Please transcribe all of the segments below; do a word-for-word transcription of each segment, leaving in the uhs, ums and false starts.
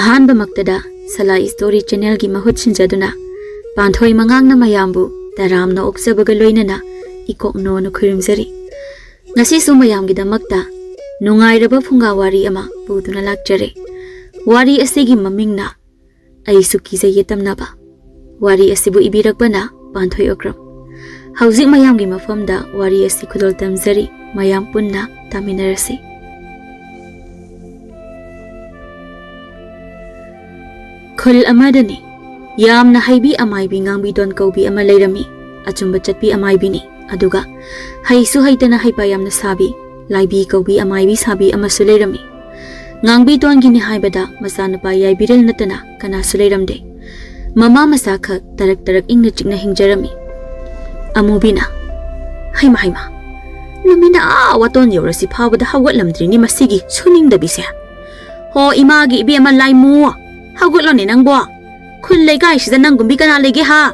ꯑꯍꯥꯟꯕꯃꯛꯇꯗ ꯁꯂꯥꯏ story ꯆꯦꯅꯦꯜꯒꯤ ꯃꯍꯨꯠ ꯁꯤꯟꯖꯗꯨꯅ ꯄꯥꯟꯊꯣꯏ ꯃꯉꯥꯡꯅ ꯃꯌꯥꯝꯕꯨ ꯇꯔꯥꯝꯅ ꯑꯣꯛꯆꯕꯒ ꯂꯣꯏꯅꯅ ꯏꯀꯣꯛꯅꯣꯅ ꯈꯨꯔꯨꯝꯖꯔꯤ꯫ ꯉꯁꯤꯁꯨ ꯃꯌꯥꯝꯒꯤꯗꯃꯛꯇ ꯅꯨꯡꯉꯥꯏꯔꯕ ꯐꯨꯡꯒꯥ ꯋꯥꯔꯤ ꯑꯃ ꯄꯨꯗꯨꯅ ꯂꯥꯛꯆꯔꯦ꯫ ꯋꯥꯔꯤ ꯑꯁꯤꯒꯤ ꯃꯃꯤꯡꯅ "ꯑꯩꯁꯨ ꯀꯤꯖꯩꯌꯦ ꯇꯝꯅꯕ"꯫ ꯋꯥꯔꯤ ꯑꯁꯤꯕꯨ ꯏꯕꯤꯔꯛꯄꯅ ꯄꯥꯟꯊꯣꯏ ꯑꯣꯀ꯭ꯔꯝ꯫ ꯍꯧꯖꯤꯛ ꯃꯌꯥꯝꯒꯤ ꯃꯐꯝꯗ ꯋꯥꯔꯤ ꯑꯁꯤ ꯈꯨꯗꯣꯜ ꯇꯝꯖꯔꯤ, ꯃꯌꯥꯝ ꯄꯨꯟꯅ ꯇꯥꯃꯤꯟꯅꯔꯁꯤ꯫ ꯈꯨꯜ ꯑꯃꯗꯅꯤ꯫ ꯌꯥꯝꯅ ꯍꯩꯕꯤ ꯑꯃꯥꯏꯕꯤ ꯉꯥꯡꯕꯤꯗꯣꯟ ꯀꯧꯕꯤ ꯑꯃ ꯂꯩꯔꯝꯃꯤ꯫ ꯑꯆꯨꯝꯕ ꯆꯠꯄꯤ ꯑꯃꯥꯏꯕꯤꯅꯤ꯫ ꯑꯗꯨꯒ ꯍꯩꯁꯨ ꯍꯩꯇꯅ ꯍꯩꯄꯥ ꯌꯥꯝꯅ ꯁꯥꯕꯤ, ꯂꯥꯏꯕꯤ ꯀꯧꯕꯤ ꯑꯃꯥꯏꯕꯤ ꯁꯥꯕꯤ ꯑꯃꯁꯨ ꯂꯩꯔꯝꯃꯤ꯫ ꯉꯥꯡꯕꯤꯗꯣꯟꯒꯤꯅꯤ ꯍꯥꯏꯕꯗ ꯃꯆꯥꯅꯨꯄꯥ ꯌꯥꯏꯕꯤꯔꯦꯜ ꯅꯠꯇꯅ ꯀꯅꯥꯁꯨ ꯂꯩꯔꯝꯗꯦ꯫ ꯃꯃꯥ ꯃꯆꯥꯈꯛ ꯇꯔꯛ ꯇꯔꯛ ꯏꯪꯅ ꯆꯤꯛꯅ ꯍꯤꯡꯖꯔꯝꯃꯤ꯫ ꯑꯃꯨꯕꯤꯅ, "ꯍꯩꯃ, ꯍꯩꯃ, ꯅꯨꯃꯤꯠꯅ ꯑꯥ ꯋꯥꯇꯣꯟ ꯌꯧꯔꯁꯤ ꯐꯥꯎꯕꯗ ꯍꯧꯒꯠꯂꯝꯗ꯭ꯔꯤꯅꯤ ꯃꯁꯤꯒꯤ ꯁꯨꯅꯤꯡꯗꯕꯤꯁꯦ꯫ ꯍꯣ, ꯏꯃꯥꯒꯤ ꯏꯕꯦꯝꯃ ꯂꯥꯏꯃꯨ, ꯍꯧꯒꯠꯂꯣꯅꯦ ꯅꯪꯕꯣ꯫ ꯈꯨꯜ ꯂꯩꯀꯥꯏꯁꯤꯗ ꯅꯪꯒꯨꯝꯕꯤ ꯀꯅꯥ ꯂꯩꯒꯦ ꯍꯥ?"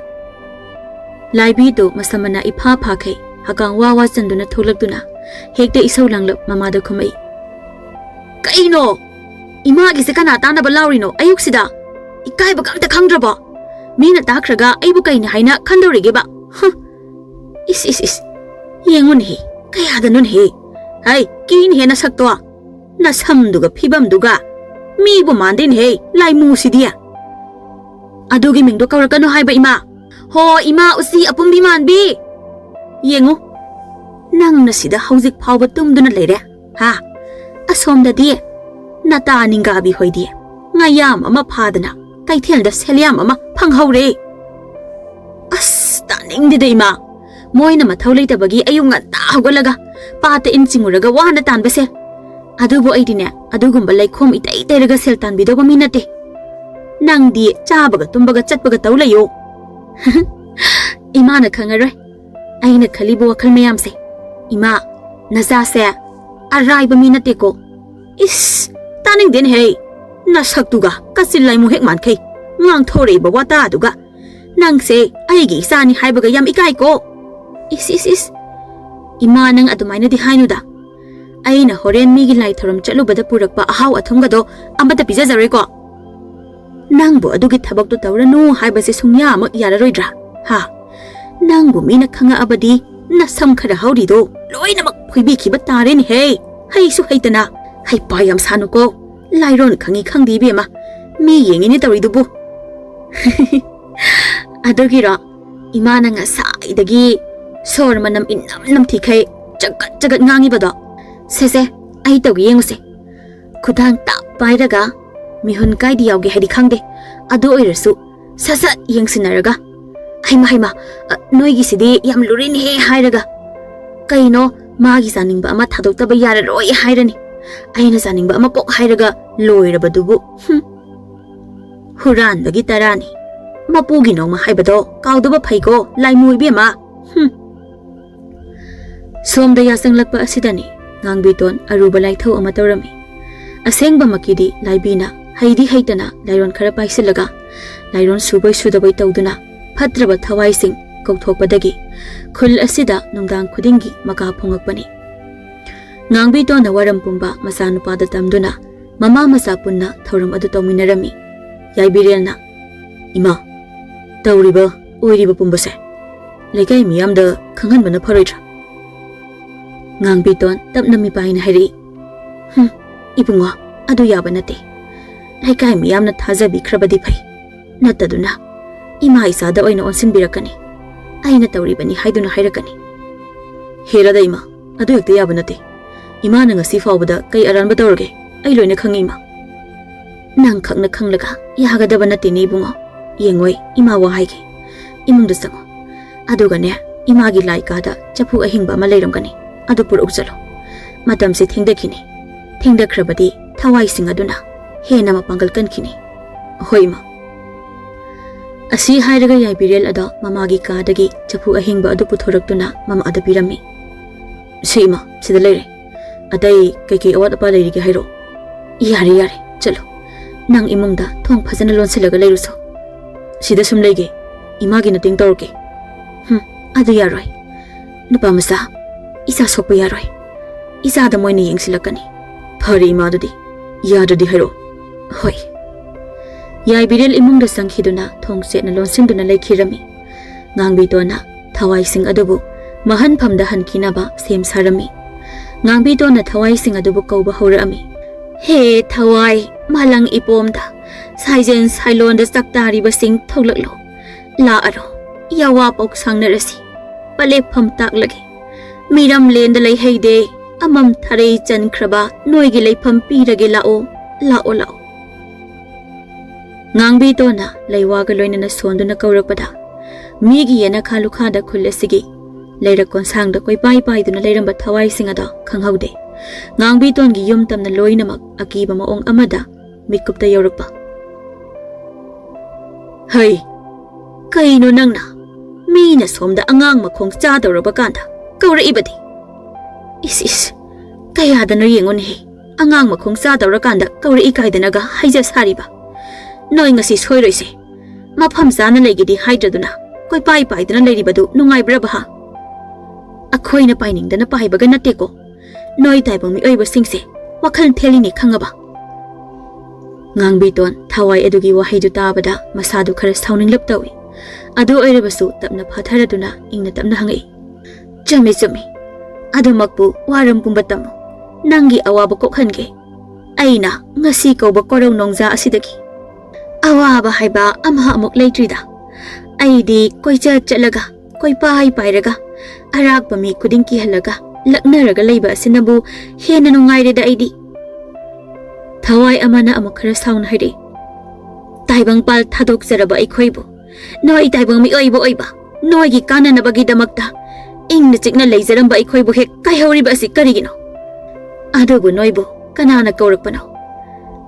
ꯂꯥꯏꯕꯤꯗꯨ ꯃꯁꯝ ꯃꯅꯥ ꯏꯐꯥ ꯐꯥꯈꯩ, ꯍꯀꯥꯡ ꯋꯥ ꯋꯥ ꯆꯟꯗꯨꯅ ꯊꯣꯛꯂꯛꯇꯨꯅ ꯍꯦꯛꯇ ꯏꯁꯧ ꯂꯥꯡꯂꯞ ꯃꯃꯥꯗ ꯈꯨꯝꯃꯛꯏ꯫ "ꯀꯩꯅꯣ? ꯏꯃꯥꯒꯤꯁꯦ ꯀꯅꯥ ꯇꯥꯅꯕ ꯂꯥꯎꯔꯤꯅꯣ ꯑꯌꯨꯛꯁꯤꯗ? ꯏꯀꯥꯏꯕꯒ ꯑꯝꯇ ꯈꯪꯗ꯭ꯔꯕꯣ? ꯃꯤꯅ ꯇꯥꯈ꯭ꯔꯒ ꯑꯩꯕꯨ ꯀꯩꯅꯤ ꯍꯥꯏꯅ ꯈꯟꯗꯧꯔꯤꯒꯦꯕ? ꯍ! ꯏꯁ, ꯏꯁ, ꯏꯁ! ꯌꯦꯡꯉꯨꯅꯦꯍꯦ, ꯀꯌꯥꯗꯅꯣꯅꯦꯍꯦ? ꯍꯩ, ꯀꯤꯅꯦꯍꯦ ꯅꯁꯛꯇꯣ! ꯅꯁꯝꯗꯨꯒ ꯐꯤꯕꯝꯗꯨꯒ! ꯃꯤꯕꯨ ꯃꯥꯟꯗꯦꯅꯦꯍꯦ, ꯂꯥꯏꯃꯨꯁꯤꯗꯤ!" "ꯑꯗꯨꯒꯤ ꯃꯤꯡꯗꯣ ꯀꯧꯔꯛꯀꯅꯨ ꯍꯥꯏꯕ, ꯏꯃꯥ!" "ꯍꯣ, ꯏꯃꯥ ꯎꯆꯤ ꯑꯄꯨꯝꯕꯤ ꯃꯥꯟꯕꯤ! ꯌꯦꯡꯉꯨ, ꯅꯪꯅ ꯁꯤꯗ ꯍꯧꯖꯤꯛ ꯐꯥꯎꯕ ꯇꯨꯝꯗꯨꯅ ꯂꯩꯔꯦ, ꯍꯥ? ꯑꯁꯣꯝꯗꯗꯤ ꯅꯇꯥ ꯅꯤꯡꯒꯥꯕꯤ ꯍꯣꯏꯗꯤ ꯉꯥꯌꯥꯝ ꯑꯃ ꯐꯥꯗꯅ ꯀꯩꯊꯦꯜꯗ ꯁꯦꯜꯌꯥꯝ ꯑꯃ ꯐꯪꯍꯧꯔꯦ꯫ ꯑꯁ, ꯇꯥꯅꯤꯡꯗꯦꯗ, ꯏꯃꯥ! ꯃꯣꯏꯅ ꯃꯊꯧ ꯂꯩꯇꯕꯒꯤ ꯑꯌꯨꯛ ꯉꯟꯇꯥ ꯍꯧꯒꯠꯂꯒ ꯄꯥꯠꯇ ꯏꯟ ꯆꯤꯡꯉꯨꯔꯒ ꯋꯥꯅ ꯇꯥꯟꯕꯁꯦ꯫ ꯑꯗꯨꯕꯨ ꯑꯩꯗꯤꯅꯦ, ꯑꯗꯨꯒꯨꯝꯕ ꯂꯩꯈꯣꯝ ꯏꯇꯩ ꯇꯩꯔꯒ ꯁꯦꯜ ꯇꯥꯟꯕꯤꯗꯧꯕ ꯃꯤ ꯅꯠꯇꯦ꯫ ꯅꯪꯗꯤ ꯆꯥꯕꯒ ꯇꯨꯝꯕꯒ ꯆꯠꯄꯒ ꯇꯧ ꯂꯩꯌꯣ꯫" ꯏꯃꯥꯅ ꯈꯪꯉꯔꯣꯏ ꯑꯩꯅ ꯈꯜꯂꯤꯕ ꯋꯥꯈꯜ ꯃꯌꯥꯝꯁꯦ꯫ ꯏꯃꯥ, ꯅꯆꯥꯁꯦ ꯑꯔꯥꯏꯕ ꯃꯤ ꯅꯠꯇꯦꯀꯣ꯫ ꯏꯁ, ꯇꯥꯅꯤꯡꯗꯦꯅꯦꯍꯦ꯫ ꯅꯁꯛꯇꯨꯒ ꯀꯆꯤꯜ ꯂꯥꯏꯃꯨ ꯍꯦꯛ ꯃꯥꯟꯈꯩ꯫ ꯉꯥꯡꯊꯣꯔꯛꯏꯕ ꯋꯥꯇꯥꯗꯨꯒ꯫ ꯅꯪꯁꯦ ꯑꯩꯒꯤ ꯏꯆꯥꯅꯤ ꯍꯥꯏꯕꯒ ꯌꯥꯝ ꯏꯀꯥꯏꯀꯣ꯫ ꯏꯁ, ꯏꯁ, ꯏꯁ꯫ ꯏꯃꯥ, ꯅꯪ ꯑꯗꯨꯃꯥꯏꯅꯗꯤ ꯍꯥꯏꯅꯨꯗ꯫ ꯑꯩꯅ ꯍꯣꯔꯦꯟ ꯃꯤꯒꯤ ꯂꯥꯏ ꯊꯧꯔꯝ ꯆꯠꯂꯨꯕꯗ ꯄꯨꯔꯛꯄ ꯑꯍꯥꯎ ꯑꯊꯨꯝꯒꯗꯣ ꯑꯃꯠꯇ ꯄꯤꯖꯖꯔꯣꯏꯀꯣ꯫ "ꯅꯪꯕꯨ ꯑꯗꯨꯒꯤ ꯊꯕꯛꯇꯣ ꯇꯧꯔꯅꯨ ꯍꯥꯏꯕꯁꯦ ꯁꯨꯡꯌꯥꯃꯛ ꯌꯥꯔꯔꯣꯏꯗ꯭ꯔꯥ? ꯍꯥ? ꯅꯪꯕꯨ ꯃꯤꯅ ꯈꯪꯉꯛꯑꯕꯗꯤ ꯅꯁꯝ ꯈꯔ ꯍꯧꯔꯤꯗꯣ ꯂꯣꯏꯅꯃꯛ ꯐꯣꯏꯕꯤꯈꯤꯕ ꯇꯥꯔꯦꯅꯦꯍꯦ꯫ ꯍꯩꯁꯨ ꯍꯩꯇꯅ꯫ ꯍꯩꯄꯥ ꯌꯥꯝ ꯁꯥꯅꯨꯀꯣ꯫ ꯂꯥꯏꯔꯣꯟ ꯈꯪꯉꯤ ꯈꯪꯗꯦ ꯏꯕꯦꯝꯃ꯫ ꯃꯤ ꯌꯦꯡꯉꯤꯅꯦ ꯇꯧꯔꯤꯗꯨꯕꯨ꯫" "ꯑꯗꯨꯒꯤꯔꯣ? ꯏꯃꯥꯅ ꯉꯁꯥꯏꯗꯒꯤ ꯁꯣꯔ ꯃꯅꯝ ꯏꯅꯝ ꯅꯝꯊꯤꯈꯩ ꯆꯒꯠ ꯆꯒꯠ ꯉꯥꯡꯉꯤꯕꯗꯣ꯫ ꯁꯦ ꯁꯦ, ꯑꯩ ꯇꯧꯒꯦ ꯌꯦꯡꯉꯨꯁꯦ꯫" ꯈꯨꯗꯥꯡ ꯇꯥꯞ ꯄꯥꯏꯔꯒ, ꯃꯤꯍꯨꯟ ꯀꯥꯏꯗ ꯌꯥꯎꯒꯦ ꯍꯥꯏꯗꯤ ꯈꯪꯗꯦ, ꯑꯗꯨ ꯑꯣꯏꯔꯁꯨ ꯁꯠ ꯁꯠ ꯌꯦꯡꯁꯤꯟꯅꯔꯒ, "ꯍꯩꯃ ꯍꯩꯃ, ꯑ, ꯅꯣꯏꯒꯤꯁꯤꯗꯤ ꯌꯥꯝ ꯂꯨꯔꯤꯅꯦꯍꯦ" ꯍꯥꯏꯔꯒ, "ꯀꯩꯅꯣ, ꯃꯥꯒꯤ ꯆꯥꯅꯤꯡꯕ ꯑꯃ ꯊꯥꯗꯣꯛꯇꯕ ꯌꯥꯔꯔꯣꯏ" ꯍꯥꯏꯔꯅꯤ꯫ "ꯑꯩꯅ ꯆꯥꯅꯤꯡꯕ ꯑꯃ ꯀꯣꯛ" ꯍꯥꯏꯔꯒ ꯂꯣꯏꯔꯕꯗꯨꯕꯨ꯫ ꯍꯨꯝ꯫ ꯍꯨꯔꯥꯟꯕꯒꯤ ꯇꯔꯥꯅꯤ꯫ ꯃꯄꯨꯒꯤ ꯅꯣꯡꯃ ꯍꯥꯏꯕꯗꯣ ꯀꯥꯎꯗꯕ ꯐꯩꯀꯣ, ꯂꯥꯏꯃꯨ ꯏꯕꯦꯝꯃ꯫ ꯍꯨꯝ꯫ ꯁꯣꯝꯗ ꯌꯥꯆꯪꯂꯛꯄ ꯑꯁꯤꯗꯅꯤ ꯉꯥꯡꯕꯤꯇꯣꯟ ꯑꯔꯨꯕ ꯂꯥꯏꯊꯧ ꯑꯃ ꯇꯧꯔꯝꯃꯤ꯫ ꯑꯁꯦꯡꯕꯃꯛꯀꯤꯗꯤ ꯂꯥꯏꯕꯤꯅ ꯍꯩꯗꯤ ꯍꯩꯇꯅ ꯂꯥꯏꯔꯣꯟ ꯈꯔ ꯄꯥꯏꯁꯤꯜꯂꯒ, ꯂꯥꯏꯔꯣꯟ ꯁꯨꯕꯣꯏ ꯁꯨꯗꯕꯣꯏ ꯇꯧꯗꯨꯅ ꯐꯠꯇ꯭ꯔꯕ ꯊꯋꯥꯏꯁꯤꯡ ꯀꯧꯊꯣꯛꯄꯗꯒꯤ ꯈꯨꯜ ꯑꯁꯤꯗ ꯅꯨꯡꯗꯥꯡ ꯈꯨꯗꯤꯡꯒꯤ ꯃꯀꯥ ꯐꯣꯡꯉꯛꯄꯅꯤ꯫ ꯉꯥꯡꯕꯤꯇꯣꯟꯅ ꯋꯥꯔꯝ ꯄꯨꯝꯕ ꯃꯆꯥꯅꯨꯄꯥꯗ ꯇꯝꯗꯨꯅ ꯃꯃꯥ ꯃꯆꯥ ꯄꯨꯟꯅ ꯊꯧꯔꯝ ꯑꯗꯨ ꯇꯧꯃꯤꯟꯅꯔꯝꯃꯤ꯫ ꯌꯥꯏꯕꯤꯔꯦꯜꯅ, "ꯏꯃꯥ, ꯇꯧꯔꯤꯕ ꯑꯣꯏꯔꯤꯕ ꯄꯨꯝꯕꯁꯦ ꯂꯩꯀꯥꯏ ꯃꯤꯌꯥꯝꯗ ꯈꯪꯍꯟꯕꯅ ꯐꯔꯣꯏꯗ꯭ꯔꯥ?" ꯉꯥꯡꯕꯤꯇꯣꯟ ꯇꯞꯅ ꯃꯤꯄꯥꯏꯅ ꯍꯥꯏꯔꯛꯏ꯫ "ꯍꯨꯝ, ꯏꯕꯨꯡꯉꯣ, ꯑꯗꯨ ꯌꯥꯕ ꯅꯠꯇꯦ꯫ ꯂꯩꯀꯥꯏ ꯃꯤꯌꯥꯝꯅ ꯊꯥꯖꯕꯤꯈ꯭ꯔꯕꯗꯤ ꯐꯩ, ꯅꯠꯇꯗꯨꯅ ꯏꯃꯥ ꯏꯆꯥꯗ ꯑꯣꯏꯅ ꯑꯣꯟꯁꯤꯟꯕꯤꯔꯛꯀꯅꯤ꯫ ꯑꯩꯅ ꯇꯧꯔꯤꯕꯅꯤ ꯍꯥꯏꯗꯨꯅ ꯍꯥꯏꯔꯛꯀꯅꯤ꯫" "ꯍꯦꯔꯥꯗ ꯏꯃꯥ, ꯑꯗꯨ ꯍꯦꯛꯇ ꯌꯥꯕ ꯅꯠꯇꯦ꯫ ꯏꯃꯥꯅ ꯉꯁꯤ ꯐꯥꯎꯕꯗ ꯀꯩ ꯑꯔꯥꯟꯕ ꯇꯧꯔꯒꯦ? ꯑꯩ ꯂꯣꯏꯅ ꯈꯪꯉꯤ, ꯏꯃꯥ꯫" "ꯅꯪ ꯈꯛꯅ ꯈꯪꯂꯒ ꯌꯥꯒꯗꯕ ꯅꯠꯇꯦꯅꯦ ꯏꯕꯨꯡꯉꯣ꯫ ꯌꯦꯡꯉꯣꯏ, ꯏꯃꯥ ꯋꯥ ꯍꯥꯏꯒꯦ꯫ ꯏꯃꯨꯡꯗ ꯆꯪꯉꯣ꯫ ꯑꯗꯨꯒꯅꯦ, ꯏꯃꯥꯒꯤ ꯂꯥꯏ ꯀꯥꯗ ꯆꯐꯨ ꯑꯍꯤꯡꯕ ꯑꯃ ꯂꯩꯔꯝꯒꯅꯤ, ꯑꯗꯨ ꯄꯨꯔꯛꯎ ꯆꯠꯂꯣ꯫ ꯃꯇꯝꯁꯦ ꯊꯦꯡꯗꯈꯤꯅꯤ꯫ ꯊꯦꯡꯗꯈ꯭ꯔꯕꯗꯤ ꯊꯋꯥꯏꯁꯤꯡ ꯑꯗꯨꯅ ꯍꯦꯟꯅ ꯃꯄꯥꯡꯒꯜ ꯀꯟꯈꯤꯅꯤ꯫" "ꯍꯣꯏ, ꯏꯃꯥ꯫" ꯑꯁꯤ ꯍꯥꯏꯔꯒ ꯌꯥꯏꯕꯤꯔꯦꯜ ꯑꯗꯣ ꯃꯃꯥꯒꯤ ꯀꯥꯗꯒꯤ ꯆꯐꯨ ꯑꯍꯤꯡꯕ ꯑꯗꯨ ꯄꯨꯊꯣꯔꯛꯇꯨꯅ ꯃꯃꯥꯗ ꯄꯤꯔꯝꯃꯤ꯫ "ꯁꯤ ꯏꯃꯥ, ꯁꯤꯗ ꯂꯩꯔꯦ꯫ ꯑꯇꯩ ꯀꯩꯀꯩ ꯑꯋꯥꯠ ꯑꯄꯥ ꯂꯩꯔꯤꯒꯦ ꯍꯥꯏꯔꯣ?" "ꯌꯥꯔꯦ, ꯌꯥꯔꯦ, ꯆꯠꯂꯣ꯫ ꯅꯪ ꯏꯃꯨꯡꯗ ꯊꯣꯡ ꯐꯖꯅ ꯂꯣꯟꯁꯤꯜꯂꯒ ꯂꯩꯔꯨꯆꯣ꯫ ꯁꯤꯗ ꯁꯨꯝ ꯂꯩꯒꯦ꯫ ꯏꯃꯥꯒꯤ ꯃꯇꯦꯡ ꯇꯧꯔꯛꯀꯦ꯫" "ꯍꯨꯝ, ꯑꯗꯨ ꯌꯥꯔꯣꯏ꯫ ꯅꯨꯄꯥ ꯃꯆꯥ, ꯏꯆꯥ ꯁꯣꯛꯄ ꯌꯥꯔꯣꯏ꯫ ꯏꯆꯥꯗ ꯃꯣꯏꯅ ꯌꯦꯡꯁꯤꯜꯂꯛꯀꯅꯤ꯫" "ꯐꯔꯦ ꯏꯃꯥ, ꯑꯗꯨꯗꯤ ꯌꯥꯗ꯭ꯔꯗꯤ ꯍꯥꯏꯔꯛꯑꯣ꯫" "ꯍꯣꯏ꯫" ꯌꯥꯏꯕꯤꯔꯦꯜ ꯏꯃꯨꯡꯗ ꯆꯪꯈꯤꯗꯨꯅ ꯊꯣꯡ ꯆꯦꯠꯅ ꯂꯣꯟꯁꯤꯟꯗꯨꯅ ꯂꯩꯈꯤꯔꯝꯃꯤ꯫ ꯉꯥꯡꯕꯤꯇꯣꯟꯅ ꯊꯋꯥꯏꯁꯤꯡ ꯑꯗꯨꯕꯨ ꯃꯍꯟꯐꯝꯗ ꯍꯟꯈꯤꯅꯕ ꯁꯦꯝ ꯁꯥꯔꯝꯃꯤ꯫ ꯉꯥꯡꯕꯤꯇꯣꯟꯅ ꯊꯋꯥꯏꯁꯤꯡ ꯑꯗꯨꯕꯨ ꯀꯧꯕ ꯍꯧꯔꯛꯑꯝꯃꯤ꯫ "ꯍꯦ ꯊꯋꯥꯏ, ꯃꯥꯂꯪ ꯏꯄꯣꯝꯗ ꯁꯥꯏꯖꯦꯟ ꯁꯥꯏꯂꯣꯟꯗ ꯆꯥꯛꯇꯥꯔꯤꯕꯁꯤꯡ ꯊꯣꯛꯂꯛꯂꯣ, ꯂꯥꯛꯑꯔꯣ, ꯌꯥꯋꯥ ꯄꯥꯎ ꯁꯥꯡꯅꯔꯁꯤ, ꯄꯂꯦꯞꯐꯝ ꯇꯥꯛꯂꯒꯦ꯫ ꯃꯤꯔꯝꯂꯦꯟꯗ ꯂꯩꯍꯩꯗꯦ, ꯑꯃꯝ ꯊꯥꯔꯩ ꯆꯟꯈ꯭ꯔꯕ ꯅꯣꯏꯒꯤ ꯂꯩꯐꯝ ꯄꯤꯔꯒꯦ, ꯂꯥꯛꯑꯣ, ꯂꯥꯛꯑꯣ, ꯂꯥꯛꯑꯣ"꯫ ꯉꯥꯡꯕꯤꯇꯣꯟꯅ ꯂꯩꯋꯥꯒ ꯂꯣꯏꯅꯅ ꯁꯣꯟꯗꯨꯅ ꯀꯧꯔꯛꯄꯗ, ꯃꯤꯒꯤ ꯌꯦꯅꯈꯥ ꯂꯨꯈꯥꯗ ꯈꯨꯜ ꯑꯁꯤꯒꯤ ꯂꯩꯔꯛ ꯀꯣꯟꯁꯥꯡꯗ ꯀꯣꯏꯄꯥꯏ ꯄꯥꯏꯗꯨꯅ ꯂꯩꯔꯝꯕ ꯊꯋꯥꯏꯁꯤꯡ ꯑꯗꯣ ꯈꯪꯍꯧꯗꯦ꯫ ꯉꯥꯡꯕꯤꯇꯣꯟꯒꯤ ꯌꯨꯝ ꯇꯝꯅ ꯂꯣꯏꯅꯃꯛ ꯑꯀꯤꯕ ꯃꯑꯣꯡ ꯑꯃꯗ ꯃꯤꯠꯀꯨꯞꯇ ꯌꯧꯔꯛꯄ꯫ "ꯍꯩ, ꯀꯩꯅꯣ ꯅꯪꯅ? ꯃꯤꯅ ꯁꯣꯝꯗ ꯑꯉꯥꯡ ꯃꯈꯣꯡ ꯆꯥꯗꯧꯔꯕ ꯀꯥꯟꯗ ꯀꯧꯔꯛꯏꯕꯗꯤ? ꯏꯁ, ꯏꯁ, ꯀꯌꯥꯗꯅꯣ ꯌꯦꯡꯉꯨꯅꯦꯍꯦ, ꯑꯉꯥꯡ ꯃꯈꯣꯡ ꯆꯥꯗꯧꯔꯀꯥꯟꯗ ꯀꯧꯔꯛꯏ ꯀꯥꯏꯗꯅꯒ ꯍꯥꯏꯖ ꯁꯥꯔꯤꯕ꯫ ꯅꯣꯏ ꯉꯁꯤ ꯁꯣꯏꯔꯣꯏꯁꯦ꯫ ꯃꯐꯝ ꯆꯥꯅ ꯂꯩꯒꯦꯗꯤ ꯍꯥꯏꯗ꯭ꯔꯗꯨꯅ ꯀꯣꯏꯄꯥꯏ ꯄꯥꯏꯗꯨꯅ ꯂꯩꯔꯤꯕꯗꯨ ꯅꯨꯡꯉꯥꯏꯕ꯭ꯔꯕ ꯍꯥ? ꯑꯩꯈꯣꯏꯅ ꯄꯥꯏꯅꯤꯡꯗꯅ ꯄꯥꯏꯕꯒ ꯅꯠꯇꯦꯀꯣ꯫ ꯅꯣꯏ ꯇꯥꯏꯕꯪ ꯃꯤꯑꯣꯏꯕꯁꯤꯡꯁꯦ ꯋꯥꯈꯜ ꯊꯦꯜꯂꯤꯅꯦ ꯈꯪꯉꯕ?" ꯉꯥꯡꯕꯤꯇꯣꯟ ꯊꯋꯥꯏ ꯑꯗꯨꯒꯤ ꯋꯥꯍꯩꯗꯨ ꯇꯥꯕꯗ ꯃꯁꯥꯗꯨ ꯈꯔ ꯁꯥꯎꯅꯤꯡꯂꯞ ꯇꯧꯏ꯫ ꯑꯗꯨ ꯑꯣꯏꯔꯕꯁꯨ ꯇꯞꯅ ꯐꯥꯊꯔꯗꯨꯅ ꯏꯪꯅ ꯇꯞꯅ ꯍꯪꯉꯛꯏ꯫ "ꯆꯨꯝꯃꯤ, ꯆꯨꯝꯃꯤ꯫ ꯑꯗꯨꯃꯛꯄꯨ ꯋꯥꯔꯝ ꯄꯨꯝꯕ ꯇꯝꯃꯨ꯫ ꯅꯪꯒꯤ ꯑꯋꯥꯕ ꯀꯣꯛꯍꯟꯒꯦ ꯑꯩꯅ ꯉꯁꯤ ꯀꯧꯕ ꯀꯣꯔꯧ ꯅꯣꯡꯖꯥ ꯑꯁꯤꯗꯒꯤ꯫ ꯑꯋꯥꯕ ꯍꯥꯏꯕ ꯑꯃ ꯑꯃꯨꯛ ꯂꯩꯇ꯭ꯔꯤꯗ꯫ ꯑꯩꯗꯤ ꯀꯣꯏꯆꯠ ꯆꯠꯂꯒ, ꯀꯣꯏꯄꯥꯏ ꯄꯥꯏꯔꯒ, ꯑꯔꯥꯛꯄ ꯃꯤ ꯈꯨꯗꯤꯡ ꯀꯤꯍꯜꯂꯒ ꯂꯛꯅꯔꯒ ꯂꯩꯕ ꯑꯁꯤꯅꯕꯨ ꯍꯦꯟꯅ ꯅꯨꯡꯉꯥꯏꯔꯦꯗ ꯑꯩꯗꯤ"꯫ ꯊꯋꯥꯏ ꯑꯃꯅ ꯑꯃꯨꯛ ꯈꯔ ꯁꯥꯎꯅ ꯍꯥꯏꯔꯛꯏ꯫ "ꯇꯥꯏꯕꯪꯄꯥꯜ ꯊꯥꯗꯣꯛꯆꯔꯕ ꯑꯩꯈꯣꯏꯕꯨ, ꯅꯣꯏ ꯇꯥꯏꯕꯪ ꯃꯤꯑꯣꯏꯕ ꯑꯣꯏꯕ, ꯅꯣꯏꯒꯤ ꯀꯥꯟꯅꯅꯕꯒꯤꯗꯃꯛꯇ ꯏꯪꯅ ꯆꯤꯛꯅ ꯂꯩꯖꯔꯝꯕ ꯑꯩꯈꯣꯏꯕꯨ ꯍꯦꯛ ꯀꯥꯏꯍꯧꯔꯤꯕ ꯑꯁꯤ ꯀꯔꯤꯒꯤꯅꯣ? ꯑꯗꯨꯕꯨ ꯅꯣꯏꯕꯨ ꯀꯅꯥꯅ ꯀꯧꯔꯛꯄꯅꯣ?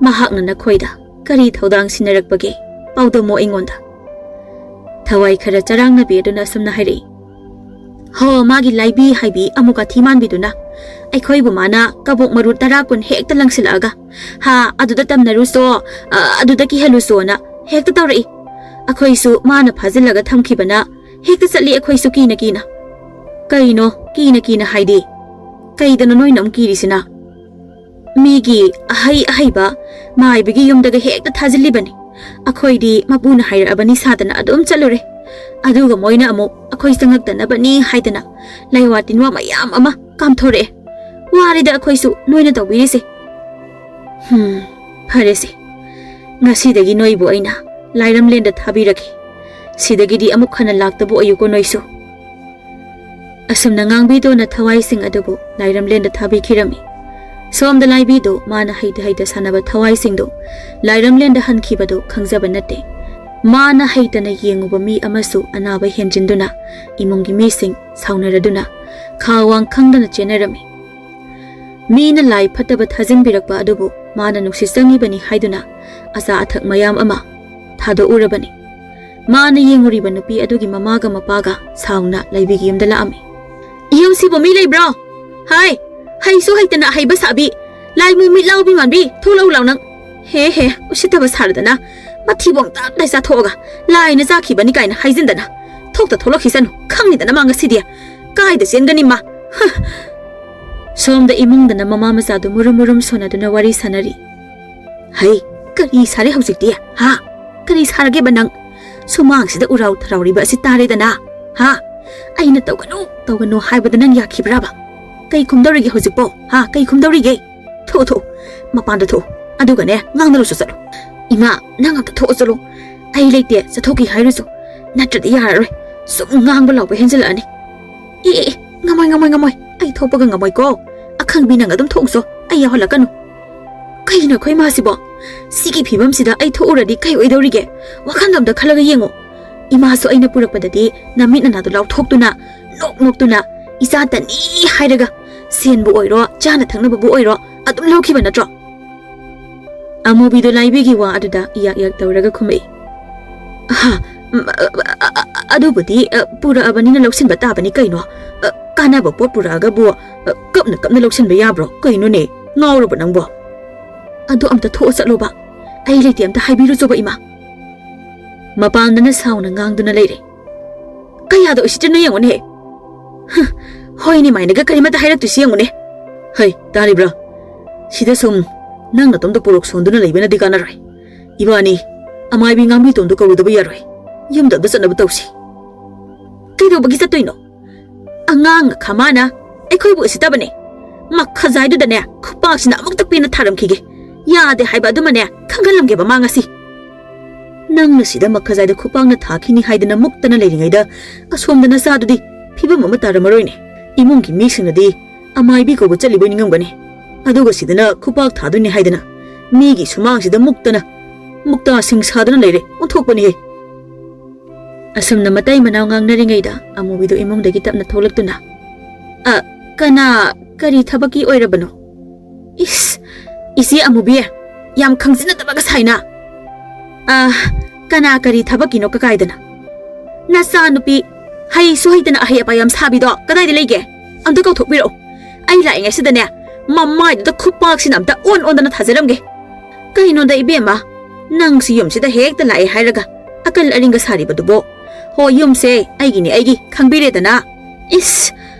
ꯃꯍꯥꯛꯅ ꯅꯈꯣꯏꯗ ꯀꯔꯤ ꯊꯧꯗꯥꯡ ꯁꯤꯟꯅꯔꯛꯄꯒꯦ? ꯄꯥꯎꯗꯝꯃꯣ ꯑꯩꯉꯣꯟꯗ"꯫ ꯊꯋꯥꯏ ꯈꯔ ꯆꯔꯥꯡꯅꯕꯤ ꯑꯗꯨꯅ ꯑꯁꯨꯝꯅ ꯍꯥꯏꯔꯛꯏ꯫ "ꯍꯣ, ꯃꯥꯒꯤ ꯂꯥꯏꯕꯤ ꯍꯥꯏꯕꯤ ꯑꯃꯨꯛ ꯑꯊꯤ ꯃꯥꯟꯕꯤꯗꯨꯅ ꯑꯩꯈꯣꯏꯕꯨ ꯃꯥꯅ ꯀꯕꯣꯛ ꯃꯔꯨ ꯇꯔꯥ ꯀꯨꯟ ꯍꯦꯛꯇ ꯂꯪꯁꯤꯜꯂꯛꯑꯒ, 'ꯍꯥ, ꯑꯗꯨꯗ ꯇꯝꯅꯔꯨꯁꯣ, ꯑ, ꯑꯗꯨꯗ ꯀꯤꯍꯜꯂꯨꯁꯣꯅ' ꯍꯦꯛꯇ ꯇꯧꯔꯛꯏ꯫ ꯑꯩꯈꯣꯏꯁꯨ ꯃꯥꯅ ꯐꯥꯖꯤꯜꯂꯒ ꯊꯝꯈꯤꯕꯅ ꯍꯦꯛꯇ ꯆꯠꯂꯤ ꯑꯩꯈꯣꯏꯁꯨ ꯀꯤꯅ ꯀꯤꯅ"꯫ "ꯀꯩꯅꯣ ꯀꯤꯅ ꯀꯤꯅ ꯍꯥꯏꯗꯤ? ꯀꯩꯗꯅꯣ ꯅꯣꯏꯅ ꯑꯃꯨꯛ ꯀꯤꯔꯤꯁꯤꯅ? ꯃꯤꯒꯤ ꯑꯍꯩ ꯑꯍꯩꯕ ꯃꯥꯏꯕꯒꯤ ꯌꯨꯝꯗꯒ ꯍꯦꯛꯇ ꯊꯥꯖꯤꯜꯂꯤꯕꯅꯤ꯫ ꯑꯩꯈꯣꯏꯗꯤ ꯃꯄꯨꯅ ꯍꯥꯏꯔꯛꯑꯕꯅꯤ ꯁꯥꯗꯅ ꯑꯗꯨꯝ ꯆꯠꯂꯨꯔꯦ꯫ ꯑꯗꯨꯒ ꯃꯣꯏꯅ ꯑꯃꯨꯛ ꯑꯩꯈꯣꯏ ꯆꯪꯉꯛꯇꯅꯕꯅꯤ ꯍꯥꯏꯗꯅ ꯂꯩꯋꯥ ꯇꯤꯟꯋꯥ ꯃꯌꯥꯝ ꯑꯃ ꯀꯥꯝꯊꯣꯔꯛꯑꯦ꯫ ꯋꯥꯔꯤꯗ ꯑꯩꯈꯣꯏꯁꯨ ꯅꯣꯏꯅ ꯇꯧꯕꯤꯔꯤꯁꯦ꯫ ꯍꯝ, ꯐꯔꯦꯁꯦ꯫ ꯉꯁꯤꯗꯒꯤ ꯅꯣꯏꯕꯨ ꯑꯩꯅ ꯂꯥꯏꯔꯝꯂꯦꯟꯗ ꯊꯥꯕꯤꯔꯒꯦ꯫ ꯁꯤꯗꯒꯤꯗꯤ ꯑꯃꯨꯛ ꯍꯟꯅ ꯂꯥꯛꯇꯕ ꯑꯣꯏꯌꯨꯀꯣ ꯅꯣꯏꯁꯨ꯫ ꯑꯁꯨꯝꯅ ꯉꯥꯡꯕꯤꯗꯣꯅ ꯊꯋꯥꯏꯁꯤꯡ ꯑꯗꯨꯕꯨ ꯂꯥꯏꯔꯝꯂꯦꯟꯗ ꯊꯥꯕꯤꯈꯤꯔꯝꯃꯤ꯫ ꯁꯣꯝꯗ ꯂꯥꯏꯕꯤꯗꯣ ꯃꯥꯅ ꯍꯩꯇ ꯍꯩꯇ ꯁꯥꯟꯅꯕ ꯊꯋꯥꯏꯁꯤꯡꯗꯣ ꯂꯥꯏꯔꯝꯂꯦꯟꯗ ꯍꯟꯈꯤꯕꯗꯣ ꯈꯪꯖꯕ ꯅꯠꯇꯦ꯫ ꯃꯥꯅ ꯍꯩꯇꯅ ꯌꯦꯡꯉꯨꯕ ꯃꯤ ꯑꯃꯁꯨ ꯑꯅꯥꯕ ꯍꯦꯟꯖꯤꯟꯗꯨꯅ ꯏꯃꯨꯡꯒꯤ ꯃꯤꯁꯤꯡ ꯁꯥꯎꯅꯔꯗꯨꯅ ꯈꯥ ꯋꯥꯡ ꯈꯪꯗꯅ ꯆꯦꯟꯅꯔꯝꯃꯤ꯫ ꯃꯤꯅ ꯂꯥꯏ ꯐꯠꯇꯕ ꯊꯥꯖꯤꯟꯕꯤꯔꯛꯄ ꯑꯗꯨꯕꯨ ꯃꯥꯅ ꯅꯨꯡꯁꯤꯠ ꯆꯪꯉꯤꯕꯅꯤ ꯍꯥꯏꯗꯨꯅ ꯑꯆꯥ ꯑꯊꯛ ꯃꯌꯥꯝ ꯑꯃ ꯊꯥꯗꯣꯛꯎꯔꯕꯅꯤ꯫ ꯃꯥꯅ ꯌꯦꯡꯉꯨꯔꯤꯕ ꯅꯨꯄꯤ ꯑꯗꯨꯒꯤ ꯃꯃꯥꯒ ꯃꯄꯥꯒ ꯁꯥꯎꯅ ꯂꯩꯕꯤꯒꯤ ꯌꯨꯝꯗ ꯂꯥꯛꯑꯝꯃꯤ꯫ "ꯌꯨꯝꯁꯤꯕꯨ ꯃꯤ ꯂꯩꯕ꯭ꯔꯣ? ꯍꯥꯏ, ꯍꯩꯁꯨ ꯍꯩꯇꯅ ꯑꯍꯩꯕ ꯁꯥꯕꯤ, ꯂꯥꯏꯃꯨ ꯃꯤꯠ ꯂꯥꯎꯕꯤ ꯃꯥꯟꯕꯤ, ꯊꯣꯛꯂꯛꯎ ꯂꯥꯎ ꯅꯪ꯫ ꯍꯦ ꯍꯦ, ꯎꯁꯤꯠꯇꯕ ꯁꯥꯔꯗꯅ, ꯃꯊꯤꯕꯣꯡ ꯇꯥꯞ ꯇꯥꯏ ꯆꯥꯊꯣꯛꯑꯒ ꯂꯥꯏꯅ ꯆꯥꯈꯤꯕꯅꯤ ꯀꯥꯏꯅ ꯍꯥꯏꯖꯤꯟꯗꯅ꯫ ꯊꯣꯛꯇ ꯊꯣꯛꯂꯛꯈꯤꯁꯅꯨ, ꯈꯪꯅꯤꯗꯅ ꯃꯥ ꯉꯁꯤꯗꯤ꯫ ꯀꯥꯏꯗ ꯆꯦꯟꯒꯅꯤ ꯃꯥ? ꯍ!" ꯁꯣꯝꯗ ꯏꯃꯨꯡꯗꯅ ꯃꯃꯥ ꯃꯆꯥꯗꯨ ꯃꯨꯔꯨꯝ ꯃꯨꯔꯨꯝ ꯁꯣꯟꯅꯗꯨꯅ ꯋꯥꯔꯤ ꯁꯥꯟꯅꯔꯤ꯫ "ꯍꯩ, ꯀꯔꯤ ꯁꯥꯔꯦ ꯍꯧꯖꯤꯛꯇꯤ? ꯍꯥ? ꯀꯔꯤ ꯁꯥꯔꯒꯦꯕ ꯅꯪ? ꯁꯨꯃꯥꯡꯁꯤꯗ ꯎꯔꯥꯎ ꯊꯔꯥꯎꯔꯤꯕ ꯑꯁꯤ ꯇꯥꯔꯦꯗꯅ? ꯍꯥ? ꯑꯩꯅ ꯇꯧꯒꯅꯨ, ꯇꯧꯒꯅꯨ ꯍꯥꯏꯕꯗ ꯅꯪ ꯌꯥꯈꯤꯕ꯭ꯔꯥꯕ? ꯀꯩ ꯈꯨꯝꯗꯧꯔꯤꯒꯦ ꯍꯧꯖꯤꯛꯄꯣ? ꯍꯥ? ꯀꯩ ꯈꯨꯝꯗꯧꯔꯤꯒꯦ? ꯊꯣꯛꯑꯣ, ꯊꯣꯛꯑꯣ, ꯃꯄꯥꯟꯗ ꯊꯣꯛꯑꯣ, ꯑꯗꯨꯒꯅꯦ, ꯉꯥꯡꯅꯔꯨꯁꯨ ꯆꯠꯂꯨ꯫ ꯏꯃꯥ, ꯅꯪ ꯑꯝꯇ ꯊꯣꯛꯑꯣ ꯆꯠꯂꯣ꯫ ꯑꯩ ꯂꯩꯇꯦ, ꯆꯠꯊꯣꯛꯈꯤ ꯍꯥꯏꯔꯨꯁꯨ, ꯅꯠꯇ꯭ꯔꯗꯤ ꯌꯥꯔꯔꯣꯏ꯫ ꯁꯨꯝ ꯉꯥꯡꯕ ꯂꯥꯎꯕ ꯍꯦꯟꯖꯤꯜꯂꯛꯑꯅꯤ꯫ ꯑꯦ, ꯑꯦ, ꯑꯦ, ꯉꯝꯃꯣꯏ, ꯉꯝꯃꯣꯏ, ꯉꯝꯃꯣꯏ, ꯑꯩ ꯊꯣꯛꯄꯒ ꯉꯝꯃꯣꯏꯀꯣ꯫ ꯑꯈꯪꯕꯤ, ꯅꯪ ꯑꯗꯨꯝ ꯊꯣꯛꯎꯁꯣ, ꯑꯩ ꯌꯥꯎꯍꯜꯂꯛꯀꯅꯨ꯫ ꯀꯩꯅꯣ ꯑꯩꯈꯣꯏ ꯏꯃꯥꯁꯤꯕꯣ? ꯁꯤꯒꯤ ꯐꯤꯕꯝꯁꯤꯗ ꯑꯩ ꯊꯣꯛꯎꯔꯗꯤ ꯀꯩ ꯑꯣꯏꯗꯧꯔꯤꯒꯦ? ꯋꯥꯈꯜꯗꯣ ꯑꯝꯇ ꯈꯜꯂꯒ ꯌꯦꯡꯉꯣ꯫ ꯏꯃꯥꯁꯨ ꯑꯩꯅ ꯄꯨꯔꯛꯄꯗꯗꯤ ꯅꯃꯤꯠ ꯅꯅꯥꯗꯣ ꯂꯥꯎꯊꯣꯛꯇꯨꯅ, ꯅꯣꯛ ꯅꯣꯛꯇꯨꯅ, "ꯏꯆꯥꯇꯅꯤ" ꯍꯥꯏꯔꯒ, ꯁꯦꯟꯕꯨ ꯑꯣꯏꯔꯣ, ꯆꯥꯅ ꯊꯛꯅꯕꯕꯨ ꯑꯣꯏꯔꯣ, ꯑꯗꯨꯝ ꯂꯧꯈꯤꯕ ꯅꯠꯇ꯭ꯔꯣ? ꯑꯃꯨꯕꯤꯗꯣ ꯂꯥꯏꯕꯤꯒꯤ ꯋꯥ ꯑꯗꯨꯗ ꯏꯌꯥꯛ ꯏꯌꯥꯛ ꯇꯧꯔꯒ ꯈꯨꯝꯃꯛꯏ꯫ "ꯍꯥ, ꯎꯝ, ꯑ, ꯑ, ꯑ, ꯑ, ꯑꯗꯨꯕꯨꯗꯤ, ꯑ, ꯄꯨꯔꯛꯑꯕꯅꯤꯅ ꯂꯧꯁꯤꯟꯕ ꯇꯥꯕꯅꯤ ꯀꯩꯅꯣ꯫ ꯑ, ꯀꯥꯟꯅꯕ ꯄꯣꯠ ꯄꯨꯔꯛꯑꯒꯕꯨ, ꯑ, ꯀꯞꯅ ꯀꯞꯅ ꯂꯧꯁꯤꯟꯕ ꯌꯥꯕ꯭ꯔꯣ? ꯀꯩꯅꯣꯅꯦ, ꯉꯥꯎꯔꯕꯣ ꯅꯪꯕꯣ? ꯑꯗꯨ ꯑꯝꯇ ꯊꯣꯛꯑ ꯆꯠꯂꯣꯕ꯫ ꯑꯩ ꯂꯩꯇꯦ ꯑꯝꯇ ꯍꯥꯏꯕꯤꯔꯨꯆꯣꯕ, ꯏꯃꯥ꯫" ꯃꯄꯥꯟꯗꯅ ꯁꯥꯎꯅ ꯉꯥꯡꯗꯨꯅ ꯂꯩꯔꯦ꯫ "ꯀꯌꯥꯗ ꯎꯁꯤꯠꯇ꯭ꯔꯤꯅꯣ ꯌꯦꯡꯉꯨꯅꯦ꯫ ꯍ, ꯍꯣꯏꯅꯦ ꯃꯥꯏꯅꯒ ꯀꯔꯤꯃꯠꯇ ꯍꯥꯏꯔꯛꯇ꯭ꯔꯤꯁꯤ ꯌꯦꯡꯉꯨꯅꯦ꯫ ꯍꯩ, ꯇꯥꯔꯤꯕ꯭ꯔꯥ? ꯁꯤꯗ ꯁꯨꯝ ꯅꯪ ꯅꯇꯣꯝꯇ ꯄꯨꯔꯣꯛ ꯁꯣꯟꯗꯨꯅ ꯂꯩꯕꯅꯗꯤ ꯀꯥꯟꯅꯔꯣꯏ꯫ ꯏꯕꯥꯅꯤ ꯑꯃꯥꯏꯕꯤ ꯉꯥꯡꯕꯤꯇꯣꯟꯗꯣ ꯀꯧꯔꯨꯗꯕ ꯌꯥꯔꯣꯏ꯫ ꯌꯨꯝꯗ ꯑꯝꯇ ꯆꯠꯅꯕ ꯇꯧꯁꯤ꯫ ꯀꯩꯗꯧꯕꯒꯤ ꯆꯠꯇꯣꯏꯅꯣ? ꯑꯉꯥꯡ ꯑꯈꯥ ꯃꯥꯅ ꯑꯩꯈꯣꯏꯕꯨ ꯎꯁꯤꯠꯇꯕꯅꯦ꯫ ꯃꯈꯥꯖꯥꯏꯗꯨꯗꯅꯦ ꯈꯨꯄꯥꯛꯁꯤꯅ ꯑꯃꯨꯛꯇ ꯄꯦꯟꯅ ꯊꯥꯔꯝꯈꯤꯒꯦ꯫ ꯌꯥꯗꯦ ꯍꯥꯏꯕ ꯑꯗꯨꯃꯅꯦ ꯈꯪꯍꯜꯂꯝꯒꯦꯕ ꯃꯥ ꯉꯁꯤ꯫ ꯅꯪꯅ ꯁꯤꯗ ꯃꯈꯥꯖꯥꯏꯗ ꯈꯨꯄꯥꯛꯅ ꯊꯥꯈꯤꯅꯤ ꯍꯥꯏꯗꯅ ꯃꯨꯛꯇꯅ ꯂꯩꯔꯤꯉꯩꯗ ꯑꯁꯣꯝꯗ ꯅꯆꯥꯗꯨꯗꯤ ꯐꯤꯕꯝ ꯑꯃ ꯇꯥꯔꯝꯃꯔꯣꯏꯅꯦ꯫ ꯏꯃꯨꯡꯒꯤ ꯃꯤꯁꯤꯡꯅꯗꯤ ꯑꯃꯥꯏꯕꯤ ꯀꯧꯕ ꯆꯠꯂꯤꯕꯣꯏ ꯅꯤꯡꯉꯝꯒꯅꯤ꯫ ꯑꯗꯨꯒ ꯁꯤꯗꯅ ꯈꯨꯄꯥꯛ ꯊꯥꯗꯣꯏꯅꯤ ꯍꯥꯏꯗꯅ ꯃꯤꯒꯤ ꯁꯨꯃꯥꯡꯁꯤꯗ ꯃꯨꯛꯇꯅ ꯃꯨꯛꯇꯥꯁꯤꯡ ꯁꯥꯗꯨꯅ ꯂꯩꯔꯦ꯫ ꯑꯣꯟꯊꯣꯛꯄꯅꯤꯍꯦ꯫ ꯑꯁꯨꯝꯅ ꯃꯇꯩ ꯃꯅꯥꯎ ꯉꯥꯡꯅꯔꯤꯉꯩꯗ ꯑꯃꯨꯕꯤꯗꯣ ꯏꯃꯨꯡꯗꯒꯤ ꯇꯞꯅ ꯊꯣꯛꯂꯛꯇꯨꯅ, "ꯑ, ꯀꯅꯥ, ꯀꯔꯤ ꯊꯕꯛꯀꯤ ꯑꯣꯏꯔꯕꯅꯣ?" "ꯏꯁ, ꯏꯆꯦ ꯑꯃꯨꯕꯤ, ꯌꯥꯝ ꯈꯪꯖꯤꯟꯅꯗꯕꯒ ꯁꯥꯏꯅ꯫ ꯑ, ꯀꯅꯥ ꯀꯔꯤ ꯊꯕꯛꯀꯤꯅꯣ ꯀꯀꯥꯏꯗꯅ? ꯅꯆꯥꯅꯨꯄꯤ ꯍꯩꯁꯨ ꯍꯩꯇꯅ ꯑꯍꯩ ꯑꯄꯥ ꯌꯥꯝ ꯁꯥꯕꯤꯗꯣ ꯀꯗꯥꯏꯗ ꯂꯩꯒꯦ? ꯑꯝꯇ ꯀꯧꯊꯣꯛꯄꯤꯔꯛꯑꯣ꯫ ꯑꯩ ꯂꯥꯛꯏꯉꯩꯁꯤꯗꯅꯦ ꯃꯃꯥꯏꯗꯨꯗ ꯈꯨꯄꯥꯛꯁꯤꯅ ꯑꯝꯇ ꯑꯣꯟ ꯑꯣꯟꯗꯅ ꯊꯥꯖꯔꯝꯒꯦ꯫ ꯀꯩꯅꯣꯗ ꯏꯕꯦꯝꯃ, ꯅꯪꯁꯨ ꯌꯨꯝꯁꯤꯗ ꯍꯦꯛꯇ ꯂꯥꯛꯑꯦ ꯍꯥꯏꯔꯒ ꯑꯀꯜ ꯑꯔꯤꯡꯒ ꯁꯥꯔꯤꯕꯗꯨꯕꯣ? ꯍꯣ, ꯌꯨꯝꯁꯦ ꯑꯩꯒꯤꯅꯤ, ꯑꯩꯒꯤ, ꯈꯪꯕꯤꯔꯦꯗꯅ꯫ ꯏꯁ,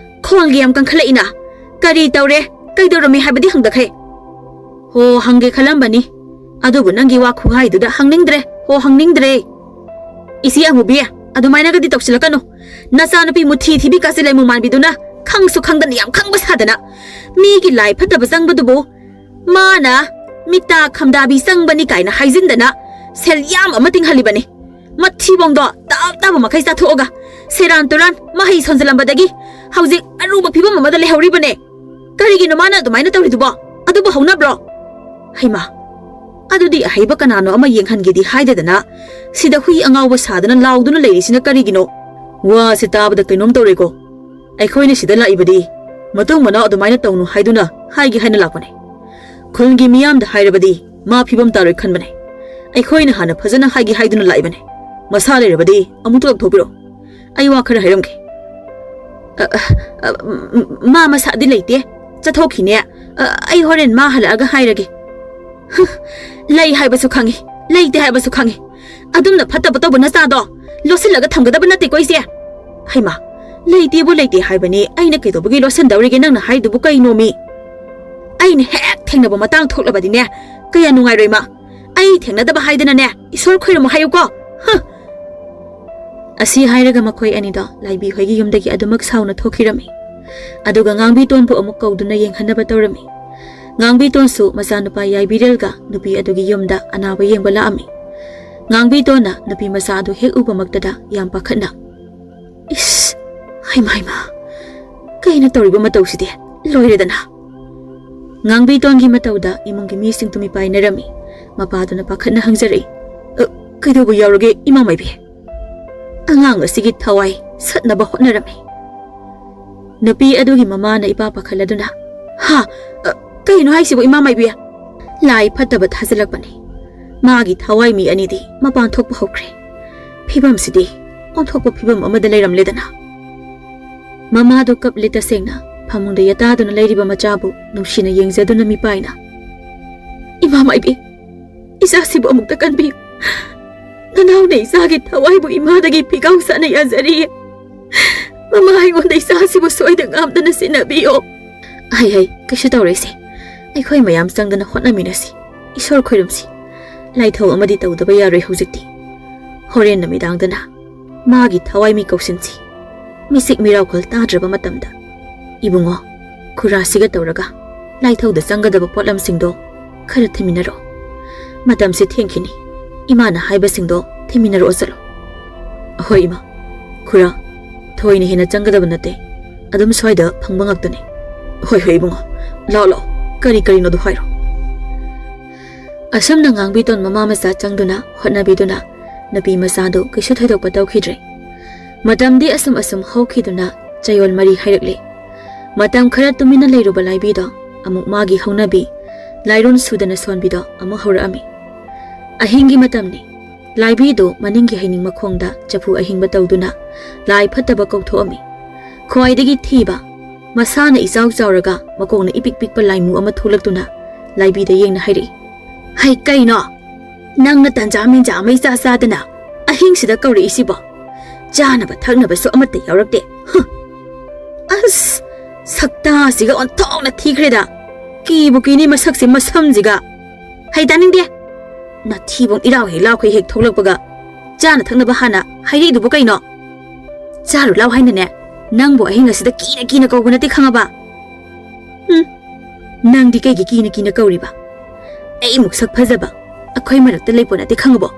ꯈꯣꯜꯒ ꯌꯥꯝ ꯀꯟꯈꯠꯂꯛꯏꯅ꯫ ꯀꯔꯤ ꯇꯧꯔꯦ? ꯀꯩꯗꯧꯔꯝꯃꯤ ꯍꯥꯏꯕꯗꯤ ꯍꯪꯗꯈꯩ?" "ꯍꯣ, ꯍꯪꯒꯦ ꯈꯜꯂꯝꯕꯅꯤ꯫ ꯑꯗꯨꯕꯨ ꯅꯪꯒꯤ ꯋꯥ ꯈꯨꯍꯥꯏꯗꯨꯗ ꯍꯪꯅꯤꯡꯗ꯭ꯔꯦ꯫ ꯍꯣ, ꯍꯪꯅꯤꯡꯗ꯭ꯔꯦ꯫" "ꯏꯆꯦ ꯑꯃꯨꯕꯤ, ꯑꯗꯨꯃꯥꯏꯅꯒꯗꯤ ꯇꯧꯁꯤꯜꯂꯛꯀꯅꯨ꯫ ꯅꯆꯥꯅꯨꯄꯤ ꯃꯨꯊꯤ ꯊꯤꯕꯤ ꯀꯥꯆꯤꯜ ꯂꯩꯃꯨ ꯃꯥꯟꯕꯤꯗꯨꯅ ꯈꯪꯁꯨ ꯈꯪꯗꯅ ꯌꯥꯝ ꯈꯪꯕ ꯁꯥꯗꯅ ꯃꯤꯒꯤ ꯂꯥꯏ ꯐꯠꯇꯕ ꯆꯪꯕꯗꯨꯕꯨ ꯃꯥꯅ ꯃꯤꯇꯥ ꯈꯝꯗꯥꯕꯤ ꯆꯪꯕꯅꯤ ꯀꯥꯏꯅ ꯍꯥꯏꯖꯤꯟꯗꯅ ꯁꯦꯜ ꯌꯥꯝ ꯑꯃ ꯇꯤꯡꯍꯜꯂꯤꯕꯅꯤ꯫ ꯃꯊꯤꯕꯣꯡꯗꯣ ꯇꯥꯞ ꯇꯥꯕ ꯃꯈꯩ ꯆꯥꯊꯣꯛꯑꯒ ꯁꯦꯔꯥꯟ ꯇꯨꯔꯥꯟ ꯃꯍꯩ ꯁꯣꯟꯖꯜꯂꯝꯕꯗꯒꯤ ꯍꯧꯖꯤꯛ ꯑꯔꯨꯕ ꯐꯤꯕꯝ ꯑꯃꯗ ꯂꯩꯍꯧꯔꯤꯕꯅꯦ꯫ ꯀꯔꯤꯒꯤꯅꯣ ꯃꯥꯅ ꯑꯗꯨꯃꯥꯏꯅ ꯇꯧꯔꯤꯗꯨꯕꯣ? ꯑꯗꯨꯕꯨ ꯍꯧꯅꯕ꯭ꯔꯣ?" ꯍꯩꯃꯥ, ꯑꯗꯨꯗꯤ ꯑꯍꯩꯕ ꯀꯅꯥꯅꯣ ꯑꯃ ꯌꯦꯡꯍꯟꯒꯦꯗꯤ ꯍꯥꯏꯗꯗꯅ ꯁꯤꯗ ꯍꯨꯏ ꯑꯉꯥꯎꯕ ꯁꯥꯗꯅ ꯂꯥꯎꯗꯨꯅ ꯂꯩꯔꯤꯁꯤꯅ ꯀꯔꯤꯒꯤꯅꯣ? ꯋꯥꯁꯦ ꯇꯥꯕꯗ ꯀꯩꯅꯣꯝ ꯇꯧꯔꯦꯀꯣ꯫ ꯑꯩꯈꯣꯏꯅ ꯁꯤꯗ ꯂꯥꯛꯏꯕꯗꯤ ꯃꯇꯨꯡ ꯃꯅꯥꯎ ꯑꯗꯨꯃꯥꯏꯅ ꯇꯧꯅꯨ ꯍꯥꯏꯗꯨꯅ ꯍꯥꯏꯒꯦ ꯍꯥꯏꯅ ꯂꯥꯛꯄꯅꯦ꯫ ꯈꯨꯜꯒꯤ ꯃꯤꯌꯥꯝꯗ ꯍꯥꯏꯔꯕꯗꯤ ꯃꯥ ꯐꯤꯕꯝ ꯇꯥꯔꯣꯏ ꯈꯟꯕꯅꯦ꯫ ꯑꯩꯈꯣꯏꯅ ꯍꯥꯟꯅ ꯐꯖꯅ ꯍꯥꯏꯒꯦ ꯍꯥꯏꯗꯨꯅ ꯂꯥꯛꯏꯕꯅꯦ꯫ ꯃꯁꯥ ꯂꯩꯔꯕꯗꯤ ꯑꯃꯨꯛꯇ ꯂꯧꯊꯣꯛꯄꯤꯔꯣ꯫ ꯑꯩ ꯋꯥ ꯈꯔ ꯍꯥꯏꯔꯝꯒꯦ꯫ ꯑ, ꯑ, ꯑ, ꯃ-, ꯃꯥ ꯃꯁꯥꯗꯤ ꯂꯩꯇꯦ꯫ ꯆꯠꯊꯣꯛꯈꯤꯅꯦ꯫ ꯑ, ꯑꯩ ꯍꯣꯔꯦꯟ ꯃꯥ ꯍꯜꯂꯛꯑꯒ ꯍꯥꯏꯔꯒꯦ꯫ ꯍ, ꯂꯩ ꯍꯥꯏꯕꯁꯨ ꯈꯪꯉꯤ, ꯂꯩꯇꯦ ꯍꯥꯏꯕꯁꯨ ꯈꯪꯉꯤ꯫ ꯑꯗꯨꯝꯅ ꯐꯠꯇꯕ ꯇꯧꯕ ꯅꯆꯥꯗꯣ ꯂꯣꯠꯁꯤꯜꯂꯒ ꯊꯝꯒꯗꯕ ꯅꯠꯇꯦꯀꯣ, ꯏꯆꯦ꯫ ꯍꯩꯃꯥ, ꯂꯩꯇꯦꯕꯨ ꯂꯩꯇꯦ ꯍꯥꯏꯕꯅꯤ, ꯑꯩꯅ ꯀꯩꯗꯧꯕꯒꯤ ꯂꯣꯠꯁꯤꯟꯗꯧꯔꯤꯒꯦ? ꯅꯪꯅ ꯍꯥꯏꯗꯨꯕꯨ ꯀꯩꯅꯣꯃꯤ? ꯑꯩꯅ ꯍꯦꯛ ꯊꯦꯡꯅꯕ ꯃꯇꯥꯡ ꯊꯣꯛꯂꯕꯗꯤꯅꯦ, ꯀꯌꯥ ꯅꯨꯡꯉꯥꯏꯔꯣꯏ ꯃꯥ꯫ ꯑꯩ ꯊꯦꯡꯅꯗꯕ ꯍꯥꯏꯗꯅꯅꯦ, ꯏꯁꯣꯔ ꯈꯣꯏꯔꯝꯃꯨ ꯍꯥꯏꯌꯨꯀꯣ꯫ ꯍ!" ꯑꯁꯤ ꯍꯥꯏꯔꯒ ꯃꯈꯣꯏ ꯑꯅꯤꯗꯣ ꯂꯥꯏꯕꯤ ꯍꯣꯏꯒꯤ ꯌꯨꯝꯗꯒꯤ ꯑꯗꯨꯃꯛ ꯁꯥꯎꯅ ꯊꯣꯛꯈꯤꯔꯝꯃꯤ꯫ ꯑꯗꯨꯒ ꯉꯥꯡꯕꯤꯇꯣꯟꯕꯨ ꯑꯃꯨꯛ ꯀꯧꯗꯨꯅ ꯌꯦꯡꯍꯟꯅꯕ ꯇꯧꯔꯝꯃꯤ꯫ ꯉꯥꯡꯕꯤꯇꯣꯟꯁꯨ ꯃꯆꯥꯅꯨꯄꯥ ꯌꯥꯏꯕꯤꯔꯦꯜꯒ ꯅꯨꯄꯤ ꯑꯗꯨꯒꯤ ꯌꯨꯝꯗ ꯑꯅꯥꯕ ꯌꯦꯡꯕ ꯂꯥꯛꯑꯝꯃꯤ꯫ ꯉꯥꯡꯕꯤꯇꯣꯟꯅ ꯅꯨꯄꯤ ꯃꯆꯥ ꯑꯗꯨ ꯍꯦꯛ ꯎꯕꯃꯛꯇꯗ ꯌꯥꯝ ꯄꯥꯈꯠꯅ, "ꯏꯁ, ꯍꯩꯃꯥ, ꯍꯩꯃꯥ, ꯀꯩꯅꯣ ꯇꯧꯔꯤꯕ ꯃꯇꯧꯁꯤꯗꯤ? ꯂꯣꯏꯔꯦꯗꯅ!" ꯉꯥꯡꯕꯤꯇꯣꯟꯒꯤ ꯃꯇꯧꯗ ꯏꯃꯨꯡꯒꯤ ꯃꯤꯁꯤꯡ ꯇꯨꯃꯤ ꯄꯥꯏꯅꯔꯝꯃꯤ꯫ ꯃꯄꯥꯗꯨꯅ ꯄꯥꯈꯠꯅ ꯍꯪꯖꯔꯛꯏ, "ꯑ, ꯀꯩꯗꯧꯕ ꯌꯥꯎꯔꯒꯦ, ꯏꯃꯥ ꯃꯥꯏꯕꯤ?" "ꯑꯉꯥꯡ ꯑꯁꯤꯒꯤ ꯊꯋꯥꯏ ꯁꯠꯅꯕ ꯍꯣꯠꯅꯔꯝꯃꯤ꯫" ꯅꯨꯄꯤ ꯑꯗꯨꯒꯤ ꯃꯃꯥꯅ ꯏꯄꯥ ꯄꯥꯈꯠꯂꯗꯨꯅ, "ꯍꯥ? ꯑ, ꯀꯩꯅꯣ ꯍꯥꯏꯁꯤꯕꯨ, ꯏꯃꯥ ꯃꯥꯏꯕꯤ?" "ꯂꯥꯏ ꯐꯠꯇꯕ ꯊꯥꯖꯤꯜꯂꯛꯄꯅꯤ꯫ ꯃꯥꯒꯤ ꯊꯋꯥꯏ ꯃꯤ ꯑꯅꯤꯗꯤ ꯃꯄꯥꯟ ꯊꯣꯛꯄ ꯍꯧꯈ꯭ꯔꯦ꯫ ꯐꯤꯕꯝꯁꯤꯗꯤ ꯑꯣꯟꯊꯣꯛꯄ ꯐꯤꯕꯝ ꯑꯃꯗ ꯂꯩꯔꯝꯂꯦꯗꯅ꯫" ꯃꯃꯥꯗꯨ ꯀꯞꯂꯦ ꯇꯁꯦꯡꯅ꯫ ꯐꯃꯨꯡꯗ ꯌꯦꯇꯥꯗꯨꯅ ꯂꯩꯔꯤꯕ ꯃꯆꯥꯕꯨ ꯅꯨꯡꯁꯤꯅ ꯌꯦꯡꯖꯗꯨꯅ ꯃꯤꯄꯥꯏꯅ, "ꯏꯃꯥ ꯃꯥꯏꯕꯤ, ꯏꯆꯥꯁꯤꯕꯨ ꯑꯃꯨꯛꯇ ꯀꯟꯕꯤꯌꯨ꯫ ꯅꯅꯥꯎꯅ ꯏꯆꯥꯒꯤ ꯊꯋꯥꯏꯕꯨ ꯏꯃꯥꯗꯒꯤ ꯐꯤꯒꯥꯎ ꯁꯥꯅ ꯌꯥꯖꯔꯤꯌꯦ꯫ ꯃꯃꯥ, ꯑꯩꯉꯣꯟꯗ ꯏꯆꯥꯁꯤꯕꯨ ꯁꯣꯏꯗ ꯉꯥꯝꯗꯅ ꯁꯤꯟꯅꯕꯤꯌꯣ꯫" "ꯍꯩ, ꯍꯩ, ꯀꯩꯁꯨ ꯇꯧꯔꯣꯏꯁꯦ꯫ ꯑꯩꯈꯣꯏ ꯃꯌꯥꯝ ꯆꯪꯗꯅ ꯍꯣꯠꯅꯃꯤꯟꯅꯁꯤ꯫ ꯏꯁꯣꯔ ꯈꯣꯏꯔꯝꯁꯤ꯫ ꯂꯥꯏꯊꯧ ꯑꯃꯗꯤ ꯇꯧꯗꯕ ꯌꯥꯔꯣꯏ ꯍꯧꯖꯤꯛꯇꯤ꯫ ꯍꯣꯔꯦꯟ ꯅꯨꯃꯤꯗꯥꯡꯗꯅ ꯃꯥꯒꯤ ꯊꯋꯥꯏ ꯃꯤ ꯀꯧꯁꯤꯟꯁꯤ꯫ ꯃꯤꯆꯤꯛ ꯃꯤꯔꯥꯎꯈꯣꯜ ꯇꯥꯗ꯭ꯔꯕ ꯃꯇꯝꯗ, ꯏꯕꯨꯡꯉꯣ, ꯈꯨꯔꯥꯁꯤꯒ ꯇꯧꯔꯒ ꯂꯥꯏꯊꯧꯗ ꯆꯪꯒꯗꯕ ꯄꯣꯠꯂꯝꯁꯤꯡꯗꯣ ꯈꯔ ꯊꯤꯃꯤꯟꯅꯔꯣ꯫ ꯃꯇꯝꯁꯦ ꯊꯦꯡꯈꯤꯅꯤ꯫ ꯏꯃꯥꯅ ꯍꯥꯏꯕꯁꯤꯡꯗꯣ ꯊꯤꯃꯤꯟꯅꯔꯛꯑꯣ ꯆꯠꯂꯣ꯫" "ꯍꯣꯏ, ꯏꯃꯥ꯫ ꯈꯨꯔꯥ, ꯊꯣꯏꯅ ꯍꯦꯟꯅ ꯆꯪꯒꯗꯕ ꯅꯠꯇꯦ꯫ ꯑꯗꯨꯝ ꯁ꯭ꯋꯥꯏꯗ ꯐꯪꯕ ꯉꯥꯛꯇꯅꯤ꯫" "ꯍꯣꯏ, ꯍꯣꯏ, ꯏꯕꯨꯡꯉꯣ꯫ ꯂꯥꯛꯑꯣ, ꯂꯥꯛꯑꯣ꯫ ꯀꯔꯤ ꯀꯔꯤꯅꯣꯗꯣ ꯍꯥꯏꯔꯣ꯫" ꯑꯁꯨꯝꯅ ꯉꯥꯡꯕꯤꯇꯣꯟ ꯃꯃꯥ ꯃꯆꯥ ꯆꯪꯗꯨꯅ ꯍꯣꯠꯅꯕꯤꯗꯨꯅ ꯅꯨꯄꯤ ꯃꯆꯥꯗꯨ ꯀꯩꯁꯨ ꯊꯣꯏꯗꯣꯛꯄ ꯇꯧꯈꯤꯗ꯭ꯔꯦ꯫ ꯃꯇꯝꯗꯤ ꯑꯁꯨꯝ ꯑꯁꯨꯝ ꯍꯧꯈꯤꯗꯨꯅ ꯆꯌꯣꯜ ꯃꯔꯤ ꯍꯥꯏꯔꯛꯂꯦ꯫ ꯃꯇꯝ ꯈꯔ ꯇꯨꯃꯤꯟꯅ ꯂꯩꯔꯨꯕ ꯂꯥꯏꯕꯤꯗꯣ ꯑꯃꯨꯛ ꯃꯥꯒꯤ ꯍꯧꯅꯕꯤ ꯂꯥꯏꯔꯣꯟ ꯁꯨꯗꯅ ꯁꯣꯟꯕꯤꯗꯣ ꯑꯃꯨꯛ ꯍꯧꯔꯛꯑꯝꯃꯤ꯫ ꯑꯍꯤꯡꯒꯤ ꯃꯇꯝꯅꯤ꯫ ꯂꯥꯏꯕꯤꯗꯨ ꯃꯅꯤꯡꯒꯤ ꯍꯩꯅꯤꯡ ꯃꯈꯣꯡꯗ ꯆꯐꯨ ꯑꯍꯤꯡꯕ ꯇꯧꯗꯨꯅ ꯂꯥꯏ ꯐꯠꯇꯕ ꯀꯧꯊꯣꯛꯑꯝꯃꯤ꯫ ꯈ꯭ꯋꯥꯏꯗꯒꯤ ꯊꯤꯕ, ꯃꯁꯥꯅ ꯏꯆꯥꯎ ꯆꯥꯎꯔꯒ ꯃꯀꯣꯛꯅ ꯏꯄꯤꯛ ꯄꯤꯛꯄ ꯂꯥꯏꯃꯨ ꯑꯃ ꯊꯣꯛꯂꯛꯇꯨꯅ ꯂꯥꯏꯕꯤꯗ ꯌꯦꯡꯅ ꯍꯥꯏꯔꯛꯏ, "ꯍꯩ, ꯀꯩꯅꯣ? ꯅꯪꯅ ꯇꯟꯖꯥ ꯃꯦꯟꯖꯥ ꯑꯃ ꯏꯆꯥ ꯆꯥꯗꯅ ꯑꯍꯤꯡꯁꯤꯗ ꯀꯧꯔꯛꯏꯁꯤꯕꯣ? ꯆꯥꯅꯕ ꯊꯛꯅꯕꯁꯨ ꯑꯃꯠꯇ ꯌꯥꯎꯔꯛꯇꯦ꯫ ꯍꯨꯝ! ꯑꯁ, ꯁꯛꯇꯥꯁꯤꯒ ꯑꯣꯟꯊꯣꯛꯅ ꯊꯤꯈ꯭ꯔꯦꯗ꯫ ꯀꯤꯕꯨ ꯀꯤꯅꯤ ꯃꯁꯛꯁꯦ ꯃꯁꯝꯁꯤꯒ꯫ ꯍꯩ, ꯇꯥꯅꯤꯡꯗꯦ꯫ ꯅꯊꯤꯕꯣꯡ ꯏꯔꯥꯎ ꯍꯦꯛ ꯂꯥꯎꯈꯩ ꯍꯦꯛ ꯊꯣꯛꯂꯛꯄꯒ ꯆꯥꯅ ꯊꯛꯅꯕ ꯍꯥꯟꯅ ꯍꯥꯏꯔꯛꯏꯗꯨꯕꯨ ꯀꯩꯅꯣ? ꯆꯥꯔꯨ ꯂꯥꯎ ꯍꯥꯏꯅꯅꯦ, ꯅꯪꯕꯨ ꯑꯍꯤꯡ ꯑꯁꯤꯗ ꯀꯤꯅ ꯀꯤꯅ ꯀꯧꯕ ꯅꯠꯇꯦ ꯈꯪꯉꯕ? ꯎꯝ, ꯅꯪꯗꯤ ꯀꯩꯒꯤ ꯀꯤꯅ ꯀꯤꯅ ꯀꯧꯔꯤꯕ? ꯑꯩꯃꯨꯛ ꯁꯛ ꯐꯖꯕ ꯑꯩꯈꯣꯏ ꯃꯔꯛꯇ ꯂꯩꯄꯣ ꯅꯠꯇꯦ ꯈꯪꯉꯕꯣ?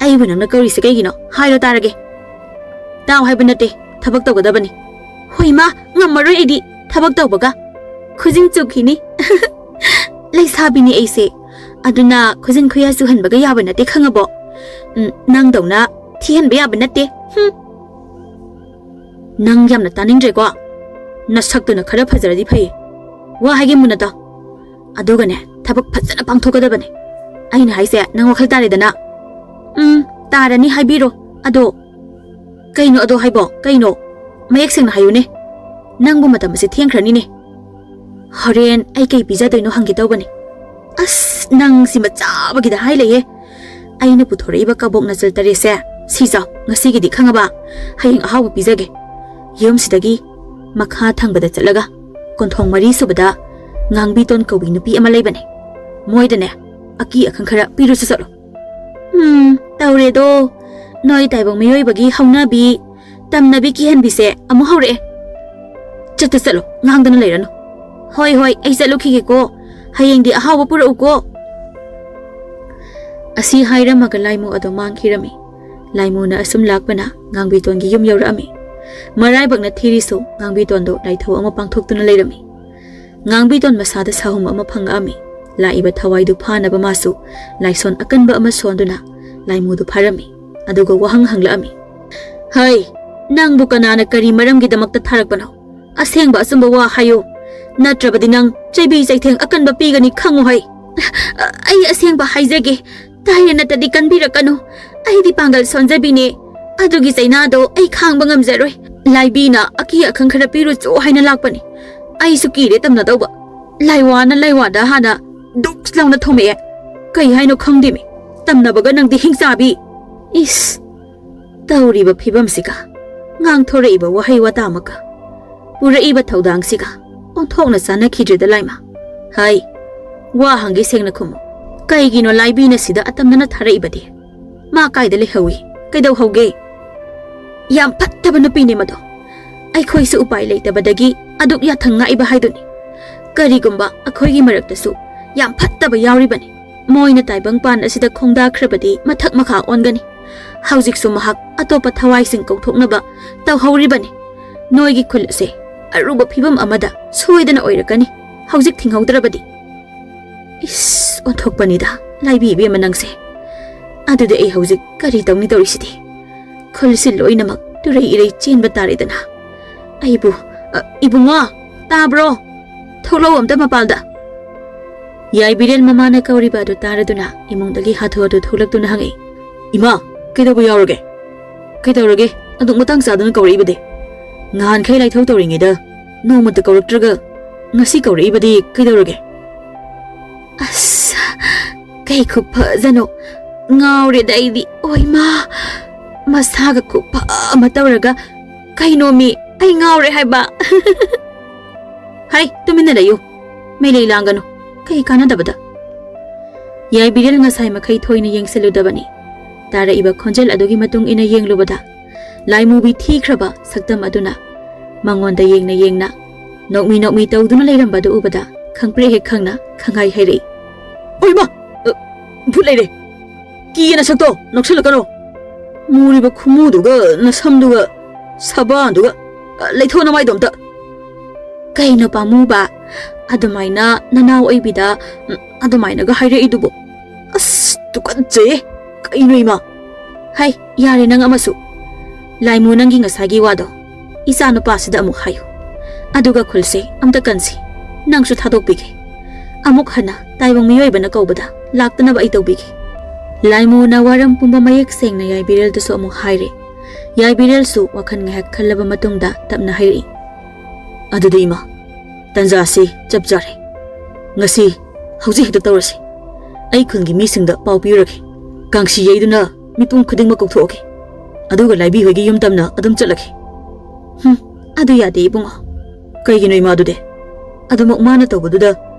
ꯑꯩꯕꯨ ꯅꯪꯅ ꯀꯧꯔꯤꯁꯦ ꯀꯩꯒꯤꯅꯣ? ꯍꯥꯏꯔꯣ ꯇꯥꯔꯒꯦ꯫ ꯇꯥꯎ ꯍꯥꯏꯕ ꯅꯠꯇꯦ, ꯊꯕꯛ ꯇꯧꯒꯗꯕꯅꯤ꯫ ꯍꯣꯏ ꯃꯥ, ꯉꯝꯃꯔꯣꯏ ꯑꯩꯗꯤ ꯊꯕꯛ ꯇꯧꯕꯒ꯫ ꯈꯨꯖꯤꯟ ꯆꯨꯞꯈꯤꯅꯤ꯫ ꯂꯩꯁꯥꯕꯤꯅꯤ ꯑꯩꯁꯦ, ꯑꯗꯨꯅ ꯈꯨꯖꯤꯟ ꯈꯨꯌꯥ ꯆꯨꯍꯟꯕꯒ ꯌꯥꯕ ꯅꯠꯇꯦ ꯈꯪꯉꯕꯣ? ꯎꯝ, ꯅꯪꯗꯧꯅ ꯊꯤꯍꯟꯕ ꯌꯥꯕ ꯅꯠꯇꯦ꯫ ꯍꯨꯝ꯫ ꯅꯪ ꯌꯥꯝꯅ ꯇꯥꯅꯤꯡꯗ꯭ꯔꯦꯀꯣ? ꯅꯁꯛꯇꯨꯅ ꯈꯔ ꯐꯖꯔꯗꯤ ꯐꯩ꯫ ꯋꯥ ꯍꯥꯏꯒꯦ ꯃꯨꯟꯅ ꯇꯥꯎ꯫ ꯑꯗꯨꯒꯅꯦ, ꯊꯕꯛ ꯐꯖꯅ ꯄꯥꯡꯊꯣꯛꯀꯗꯕꯅꯦ꯫ ꯑꯩꯅ ꯍꯥꯏꯁꯦ ꯅꯪ ꯋꯥꯈꯜ ꯇꯥꯔꯦꯗꯅ? ꯎꯝ, ꯇꯥꯔꯅꯤ, ꯍꯥꯏꯕꯤꯔꯣ꯫ ꯑꯗꯣ ꯀꯩꯅꯣ ꯑꯗꯣ ꯍꯥꯏꯕꯣ? ꯀꯩꯅꯣ? ꯃꯌꯦꯛ ꯁꯦꯡꯅ ꯍꯥꯏꯌꯨꯅꯦ꯫ ꯅꯪꯕꯨ ꯃꯇꯝ ꯑꯁꯤ ꯊꯦꯡꯈ꯭ꯔꯅꯤꯅꯦ꯫ ꯍꯣꯔꯦꯟ ꯑꯩ ꯀꯩ ꯄꯤꯖꯗꯣꯏꯅꯣ ꯍꯪꯒꯦ ꯇꯧꯕꯅꯤ꯫ ꯑꯁ, ꯅꯪ ꯁꯤꯃ ꯆꯥꯕꯒꯤꯗ ꯍꯥꯏ ꯂꯩꯍꯦ꯫ ꯑꯩꯅ ꯄꯨꯊꯣꯔꯛꯏꯕ ꯀꯕꯣꯛ ꯅꯆꯜ ꯇꯔꯦꯠꯁꯦ ꯁꯤ ꯆꯥꯎ, ꯉꯁꯤꯒꯤꯗꯤ ꯈꯪꯉꯕ? ꯍꯌꯦꯡ ꯑꯍꯥꯎꯕ ꯄꯤꯖꯒꯦ꯫ ꯌꯨꯝꯁꯤꯗꯒꯤ ꯃꯈꯥ ꯊꯪꯕꯗ ꯆꯠꯂꯒ ꯀꯣꯟꯊꯣꯡ ꯃꯔꯤ ꯁꯨꯕꯗ ꯉꯥꯡꯕꯤꯇꯣꯟ ꯀꯧꯕꯤ ꯅꯨꯄꯤ ꯑꯃ ꯂꯩꯕꯅꯦ꯫ ꯃꯣꯏꯗꯅꯦ ꯑꯀꯤ ꯑꯈꯪ ꯈꯔ ꯄꯤꯔꯨꯁꯨ ꯆꯠꯂꯣ꯫ ꯎꯝ, ꯇꯧꯔꯦꯗꯣ꯫ ꯅꯣꯏ ꯇꯥꯏꯕꯪ ꯃꯤꯑꯣꯏꯕꯒꯤ ꯍꯧꯅꯕꯤ, ꯇꯝꯅꯕꯤ ꯀꯤꯍꯟꯕꯤꯁꯦ ꯑꯃꯨꯛ ꯍꯧꯔꯛꯑꯦ꯫ ꯆꯠꯇ ꯆꯠꯂꯣ, ꯉꯥꯡꯗꯅ ꯂꯩꯔꯅꯨ꯫ ꯍꯣꯏ, ꯍꯣꯏ, ꯑꯩ ꯆꯠꯂꯨꯈꯤꯒꯦꯀꯣ꯫ ꯍꯌꯦꯡꯗꯤ ꯑꯍꯥꯎꯕ ꯄꯨꯔꯛꯎꯀꯣ꯫ ꯑꯁꯤ ꯍꯥꯏꯔꯝꯃꯒ ꯂꯥꯏꯃꯨ ꯑꯗꯣ ꯃꯥꯡꯈꯤꯔꯝꯃꯤ꯫ ꯂꯥꯏꯃꯨꯅ ꯑꯁꯨꯝ ꯂꯥꯛꯄꯅ ꯉꯥꯡꯕꯤꯇꯣꯟꯒꯤ ꯌꯨꯝ ꯌꯧꯔꯛꯑꯝꯃꯤ꯫ ꯃꯔꯥꯏꯕꯛꯅ ꯊꯤꯔꯤꯁꯨ ꯉꯥꯡꯕꯤꯇꯣꯟꯗꯣ ꯂꯥꯏꯊꯧ ꯑꯃ ꯄꯥꯡꯊꯣꯛꯇꯨꯅ ꯂꯩꯔꯝꯃꯤ꯫ ꯉꯥꯡꯕꯤꯇꯣꯟ ꯃꯁꯥꯗ ꯁꯥꯍꯨꯝ ꯑꯃ ꯐꯪꯉꯛꯑꯝꯃꯤ꯫ ꯂꯥꯛꯏꯕ ꯊꯋꯥꯏꯗꯨ ꯐꯥꯅꯕ ꯃꯥꯁꯨ ꯂꯥꯏꯁꯣꯟ ꯑꯀꯟꯕ ꯑꯃ ꯁꯣꯟꯗꯨꯅ ꯂꯥꯏꯃꯨꯗꯨ ꯐꯥꯔꯝꯃꯤ꯫ ꯑꯗꯨꯒ ꯋꯥꯍꯪ ꯍꯪꯂꯛꯑꯝꯃꯤ꯫ ꯍꯩ, ꯅꯪꯕꯨ ꯀꯅꯥꯅ ꯀꯔꯤ ꯃꯔꯝꯒꯤꯗꯃꯛꯇ ꯊꯥꯔꯛꯄꯅꯣ? ꯑꯁꯦꯡꯕ ꯑꯆꯨꯝꯕ ꯋꯥ ꯍꯥꯏꯌꯨ, ꯅꯠꯇ꯭ꯔꯕꯗꯤ ꯅꯪ ꯆꯩꯕꯤ ꯆꯩꯊꯦꯡ ꯑꯀꯟꯕ ꯄꯤꯒꯅꯤ, ꯈꯪꯉꯨ ꯍꯩ꯫ ꯑꯩ ꯑꯁꯦꯡꯕ ꯍꯥꯏꯖꯒꯦ, ꯇꯥꯏꯔ ꯅꯠꯇꯗꯤ ꯀꯟꯕꯤꯔꯛꯀꯅꯨ꯫ ꯑꯩꯗꯤ ꯄꯥꯡꯒꯜ ꯁꯣꯟꯖꯕꯤꯅꯦ, ꯑꯗꯨꯒꯤ ꯆꯩꯅꯥꯗꯣ ꯑꯩ ꯈꯥꯡꯕ ꯉꯝꯖꯔꯣꯏ꯫ ꯂꯥꯏꯕꯤꯅ ꯑꯀꯤ ꯑꯈꯪ ꯈꯔ ꯄꯤꯔꯨꯆꯣ ꯍꯥꯏꯅ ꯂꯥꯛꯄꯅꯤ꯫ ꯑꯩꯁꯨ ꯀꯤꯔꯦ ꯇꯝꯅꯗꯧꯕ꯫ ꯂꯥꯏꯋꯥꯅ ꯂꯥꯏꯋꯥꯗ ꯍꯥꯟꯅ ꯗꯨꯛ ꯂꯥꯎꯅ ꯊꯣꯝꯃꯛꯑꯦ꯫ ꯀꯩ ꯍꯥꯏꯅꯣ ꯈꯪꯗꯦꯃꯤ, ꯇꯝꯅꯕꯒ ꯅꯪꯗꯤ ꯍꯤꯡꯆꯥꯕꯤ꯫ ꯏꯁ! ꯇꯧꯔꯤꯕ ꯐꯤꯕꯝꯁꯤꯒ, ꯉꯥꯡꯊꯣꯔꯛꯏꯕ ꯋꯥꯍꯩ ꯋꯥꯇꯥꯃꯛꯀ, ꯄꯨꯔꯛꯏꯕ ꯊꯧꯗꯥꯡꯁꯤꯒ ꯑꯣꯟꯊꯣꯛꯅ ꯆꯥꯟꯅꯈꯤꯗ꯭ꯔꯦꯗ ꯂꯥꯏꯃ꯫ ꯍꯥꯏ, ꯋꯥ ꯍꯪꯒꯦ ꯁꯦꯡꯅ ꯈꯨꯝꯃꯨ꯫ "ꯀꯩꯒꯤꯅꯣ ꯂꯥꯏꯕꯤꯅ ꯁꯤꯗ ꯑꯇꯝꯅꯅ ꯊꯥꯔꯛꯏꯕꯗꯤ? ꯃꯥ ꯀꯥꯏꯗ ꯂꯩꯍꯧꯏ? ꯀꯩꯗꯧꯍꯧꯒꯦ?" "ꯌꯥꯝ ꯐꯠꯇꯕ ꯅꯨꯄꯤꯅꯦ ꯃꯗꯣ꯫ ꯑꯩꯈꯣꯏꯁꯨ ꯎꯄꯥꯏ ꯂꯩꯇꯕꯗꯒꯤ ꯑꯗꯨꯛ ꯌꯥꯊꯪ ꯉꯥꯛꯏꯕ ꯍꯥꯏꯗꯨꯅꯤ꯫ ꯀꯔꯤꯒꯨꯝꯕ ꯑꯩꯈꯣꯏꯒꯤ ꯃꯔꯛꯇꯁꯨ ꯌꯥꯝ ꯐꯠꯇꯕ ꯌꯥꯎꯔꯤꯕꯅꯤ꯫ ꯃꯣꯏꯅ ꯇꯥꯏꯕꯪ ꯄꯥꯟ ꯑꯁꯤꯗ ꯈꯣꯡꯗꯥꯈ꯭ꯔꯕꯗꯤ ꯃꯊꯛ ꯃꯈꯥ ꯑꯣꯟꯒꯅꯤ꯫ ꯍꯧꯖꯤꯛꯁꯨ ꯃꯍꯥꯛ ꯑꯇꯣꯞꯄ ꯊꯋꯥꯏꯁꯤꯡ ꯀꯧꯊꯣꯛꯅꯕ ꯇꯧꯍꯧꯔꯤꯕꯅꯤ꯫ ꯅꯣꯏꯒꯤ ꯈꯨꯜ ꯑꯁꯦ ꯑꯔꯨꯕ ꯐꯤꯕꯝ ꯑꯃꯗ ꯁꯣꯏꯗꯅ ꯑꯣꯏꯔꯛꯀꯅꯤ, ꯍꯧꯖꯤꯛ ꯊꯤꯡꯍꯧꯗ꯭ꯔꯕꯗꯤ꯫" "ꯏꯁ, ꯑꯣꯟꯊꯣꯛꯄꯅꯤꯗ, ꯂꯥꯏꯕꯤ ꯏꯕꯦꯝꯃ ꯅꯪꯁꯦ꯫ ꯑꯗꯨꯗꯤ ꯑꯩ ꯍꯧꯖꯤꯛ ꯀꯔꯤ ꯇꯧꯅꯤ ꯇꯧꯔꯤꯁꯤꯗꯤ? ꯈꯨꯜꯁꯤ ꯂꯣꯏꯅꯃꯛ ꯇꯨꯔꯩ ꯏꯔꯩ ꯆꯦꯟꯕ ꯇꯥꯔꯦꯗꯅ꯫ ꯑꯩꯕꯨ, ꯑ, ꯏꯕꯨꯡꯉꯣ, ꯇꯥꯕ꯭ꯔꯣ? ꯊꯣꯛꯂꯛꯑꯣ ꯑꯝꯇ ꯃꯄꯥꯜꯗ꯫" ꯌꯥꯏꯕꯤꯔꯦꯜ ꯃꯃꯥꯅ ꯀꯧꯔꯤꯕ ꯑꯗꯨ ꯇꯥꯔꯗꯨꯅ ꯏꯃꯨꯡꯗꯒꯤ ꯍꯥꯊꯨ ꯍꯥꯊꯨ ꯊꯣꯛꯂꯛꯇꯨꯅ ꯍꯪꯉꯛꯏ, "ꯏꯃꯥ, ꯀꯩꯗꯧꯕ ꯌꯥꯎꯔꯒꯦ? ꯀꯩꯗꯧꯔꯒꯦ? ꯑꯗꯨꯛ ꯃꯇꯥꯡ ꯆꯥꯗꯅ ꯀꯧꯔꯛꯏꯕꯗꯤ? ꯅꯍꯥꯟꯈꯩ ꯂꯥꯏꯊꯧ ꯇꯧꯔꯤꯉꯩꯗ ꯅꯣꯡꯃꯇ ꯀꯧꯔꯛꯇ꯭ꯔꯒ ꯉꯁꯤ ꯀꯧꯔꯛꯏꯕꯗꯤ ꯀꯩꯗꯧꯔꯒꯦ?" "ꯑꯁ, ꯀꯩ ꯈꯨꯐꯖꯅꯣ! ꯉꯥꯎꯔꯦꯗ ꯑꯩꯗꯤ꯫ ꯑꯣꯏꯃꯥ! ꯃꯁꯥꯒ ꯈꯨꯐ ꯑꯃ ꯇꯧꯔꯒ꯫ ꯀꯩꯅꯣꯃꯤ, ꯑꯩ ꯉꯥꯎꯔꯦ ꯍꯥꯏꯕ!" "ꯍꯩ, ꯇꯨꯃꯤꯟꯅ ꯂꯩꯌꯨ꯫ ꯃꯩꯂꯩ ꯂꯥꯡꯒꯅꯨ꯫ ꯀꯩ ꯀꯥꯟꯅꯗꯕꯗ?" ꯌꯥꯏꯕꯤꯔꯦꯜ ꯉꯁꯥꯏ ꯃꯈꯩ ꯊꯣꯏꯅ ꯌꯦꯡꯁꯤꯜꯂꯨꯗꯕꯅꯤ꯫ ꯇꯥꯔꯛꯏꯕ ꯈꯣꯟꯖꯦꯜ ꯑꯗꯨꯒꯤ ꯃꯇꯨꯡ ꯏꯟꯅ ꯌꯦꯡꯂꯨꯕꯗ, ꯂꯥꯏꯃꯨꯕꯤ ꯊꯤꯈ꯭ꯔꯕ ꯁꯛꯇꯝ ꯑꯗꯨꯅ ꯃꯉꯣꯟꯗ ꯌꯦꯡꯅ ꯌꯦꯡꯅ ꯅꯣꯛꯃꯤ ꯅꯣꯛꯃꯤ ꯇꯧꯗꯨꯅ ꯂꯩꯔꯝꯕ ꯑꯗꯨ ꯎꯕꯗ ꯈꯪꯄ꯭ꯔꯦꯛ ꯍꯦꯛ ꯈꯪꯅ ꯈꯪꯍꯥꯏ ꯍꯥꯏꯔꯛꯏ, "ꯑꯣꯏꯃꯥ! ꯑ, ꯚꯨꯠ ꯂꯩꯔꯦ! ꯀꯤꯌꯦ ꯅꯁꯛꯇꯣ, ꯅꯛꯁꯜꯂꯛꯀꯅꯣ! ꯃꯨꯔꯤꯕ ꯈꯨꯃꯨꯗꯨꯒ ꯅꯁꯝꯗꯨꯒ ꯁꯕꯥꯟꯗꯨꯒ, ꯑ, ꯂꯩꯊꯣꯛ ꯅꯃꯥꯏꯗꯣ ꯑꯝꯇ!" "ꯀꯩꯅꯣ ꯄꯥꯝꯃꯨꯕ? ꯑꯗꯨꯃꯥꯏꯅ ꯅꯅꯥꯎ ꯑꯣꯏꯕꯤꯗ, ꯎꯝ, ꯑꯗꯨꯃꯥꯏꯅꯒ ꯍꯥꯏꯔꯛꯏꯗꯨꯕꯨ? ꯑꯁ, ꯇꯨꯀꯠꯆꯩꯌꯦ! ꯀꯩꯅꯣ ꯏꯃꯥ?" "ꯍꯩ, ꯌꯥꯔꯦ ꯅꯪ ꯑꯃꯁꯨ꯫ ꯂꯥꯏꯃꯨ, ꯅꯪꯒꯤ ꯉꯁꯥꯏꯒꯤ ꯋꯥꯗꯣ ꯏꯆꯥ ꯅꯨꯄꯥꯁꯤꯗ ꯑꯃꯨꯛ ꯍꯥꯏꯌꯨ꯫ ꯑꯗꯨꯒ ꯈꯨꯜꯁꯦ ꯑꯝꯇ ꯀꯟꯁꯤ꯫ ꯅꯪꯁꯨ ꯊꯥꯗꯣꯛꯄꯤꯒꯦ꯫ ꯑꯃꯨꯛ ꯍꯟꯅ ꯇꯥꯏꯕꯪ ꯃꯤꯑꯣꯏꯕꯅ ꯀꯧꯕꯗ ꯂꯥꯛꯇꯅꯕ ꯑꯩ ꯇꯧꯕꯤꯒꯦ꯫" ꯂꯥꯏꯃꯨꯅ ꯋꯥꯔꯝ ꯄꯨꯝꯕ ꯃꯌꯦꯛ ꯁꯦꯡꯅ ꯌꯥꯏꯕꯤꯔꯦꯜꯗꯁꯨ ꯑꯃꯨꯛ ꯍꯥꯏꯔꯦ꯫ ꯌꯥꯏꯕꯤꯔꯦꯜꯁꯨ ꯋꯥꯈꯜ ꯉꯥꯏꯍꯥꯛ ꯈꯜꯂꯕ ꯃꯇꯨꯡꯗ ꯇꯞꯅ ꯍꯥꯏꯔꯛꯏ, "ꯑꯗꯨꯗꯤ ꯏꯃꯥ, ꯇꯟꯖꯥꯁꯤ ꯆꯞ ꯆꯥꯔꯦ꯫ ꯉꯁꯤ, ꯍꯧꯖꯤꯛ ꯍꯦꯛꯇ ꯇꯧꯔꯁꯤ꯫ ꯑꯩ ꯈꯨꯟꯒꯤ ꯃꯤꯁꯤꯡꯗ ꯄꯥꯎ ꯄꯤꯔꯨꯔꯒꯦ꯫ ꯀꯥꯡꯁꯤ ꯌꯩꯗꯨꯅ ꯃꯤꯄꯨꯝ ꯈꯨꯗꯤꯡꯃꯛ ꯀꯧꯊꯣꯛꯑꯒꯦ꯫ ꯑꯗꯨꯒ ꯂꯥꯏꯕꯤ ꯍꯣꯏꯒꯤ ꯌꯨꯝ ꯇꯝꯅ ꯑꯗꯨꯝ ꯆꯠꯂꯒꯦ꯫" "ꯍꯨꯝ, ꯑꯗꯨ ꯌꯥꯗꯦ ꯏꯕꯨꯡꯉꯣ꯫" "ꯀꯩꯒꯤꯅꯣ ꯏꯃꯥ ꯑꯗꯨꯗꯤ? ꯑꯗꯨꯃꯛ ꯃꯥꯅ ꯇꯧꯕꯗꯨꯗ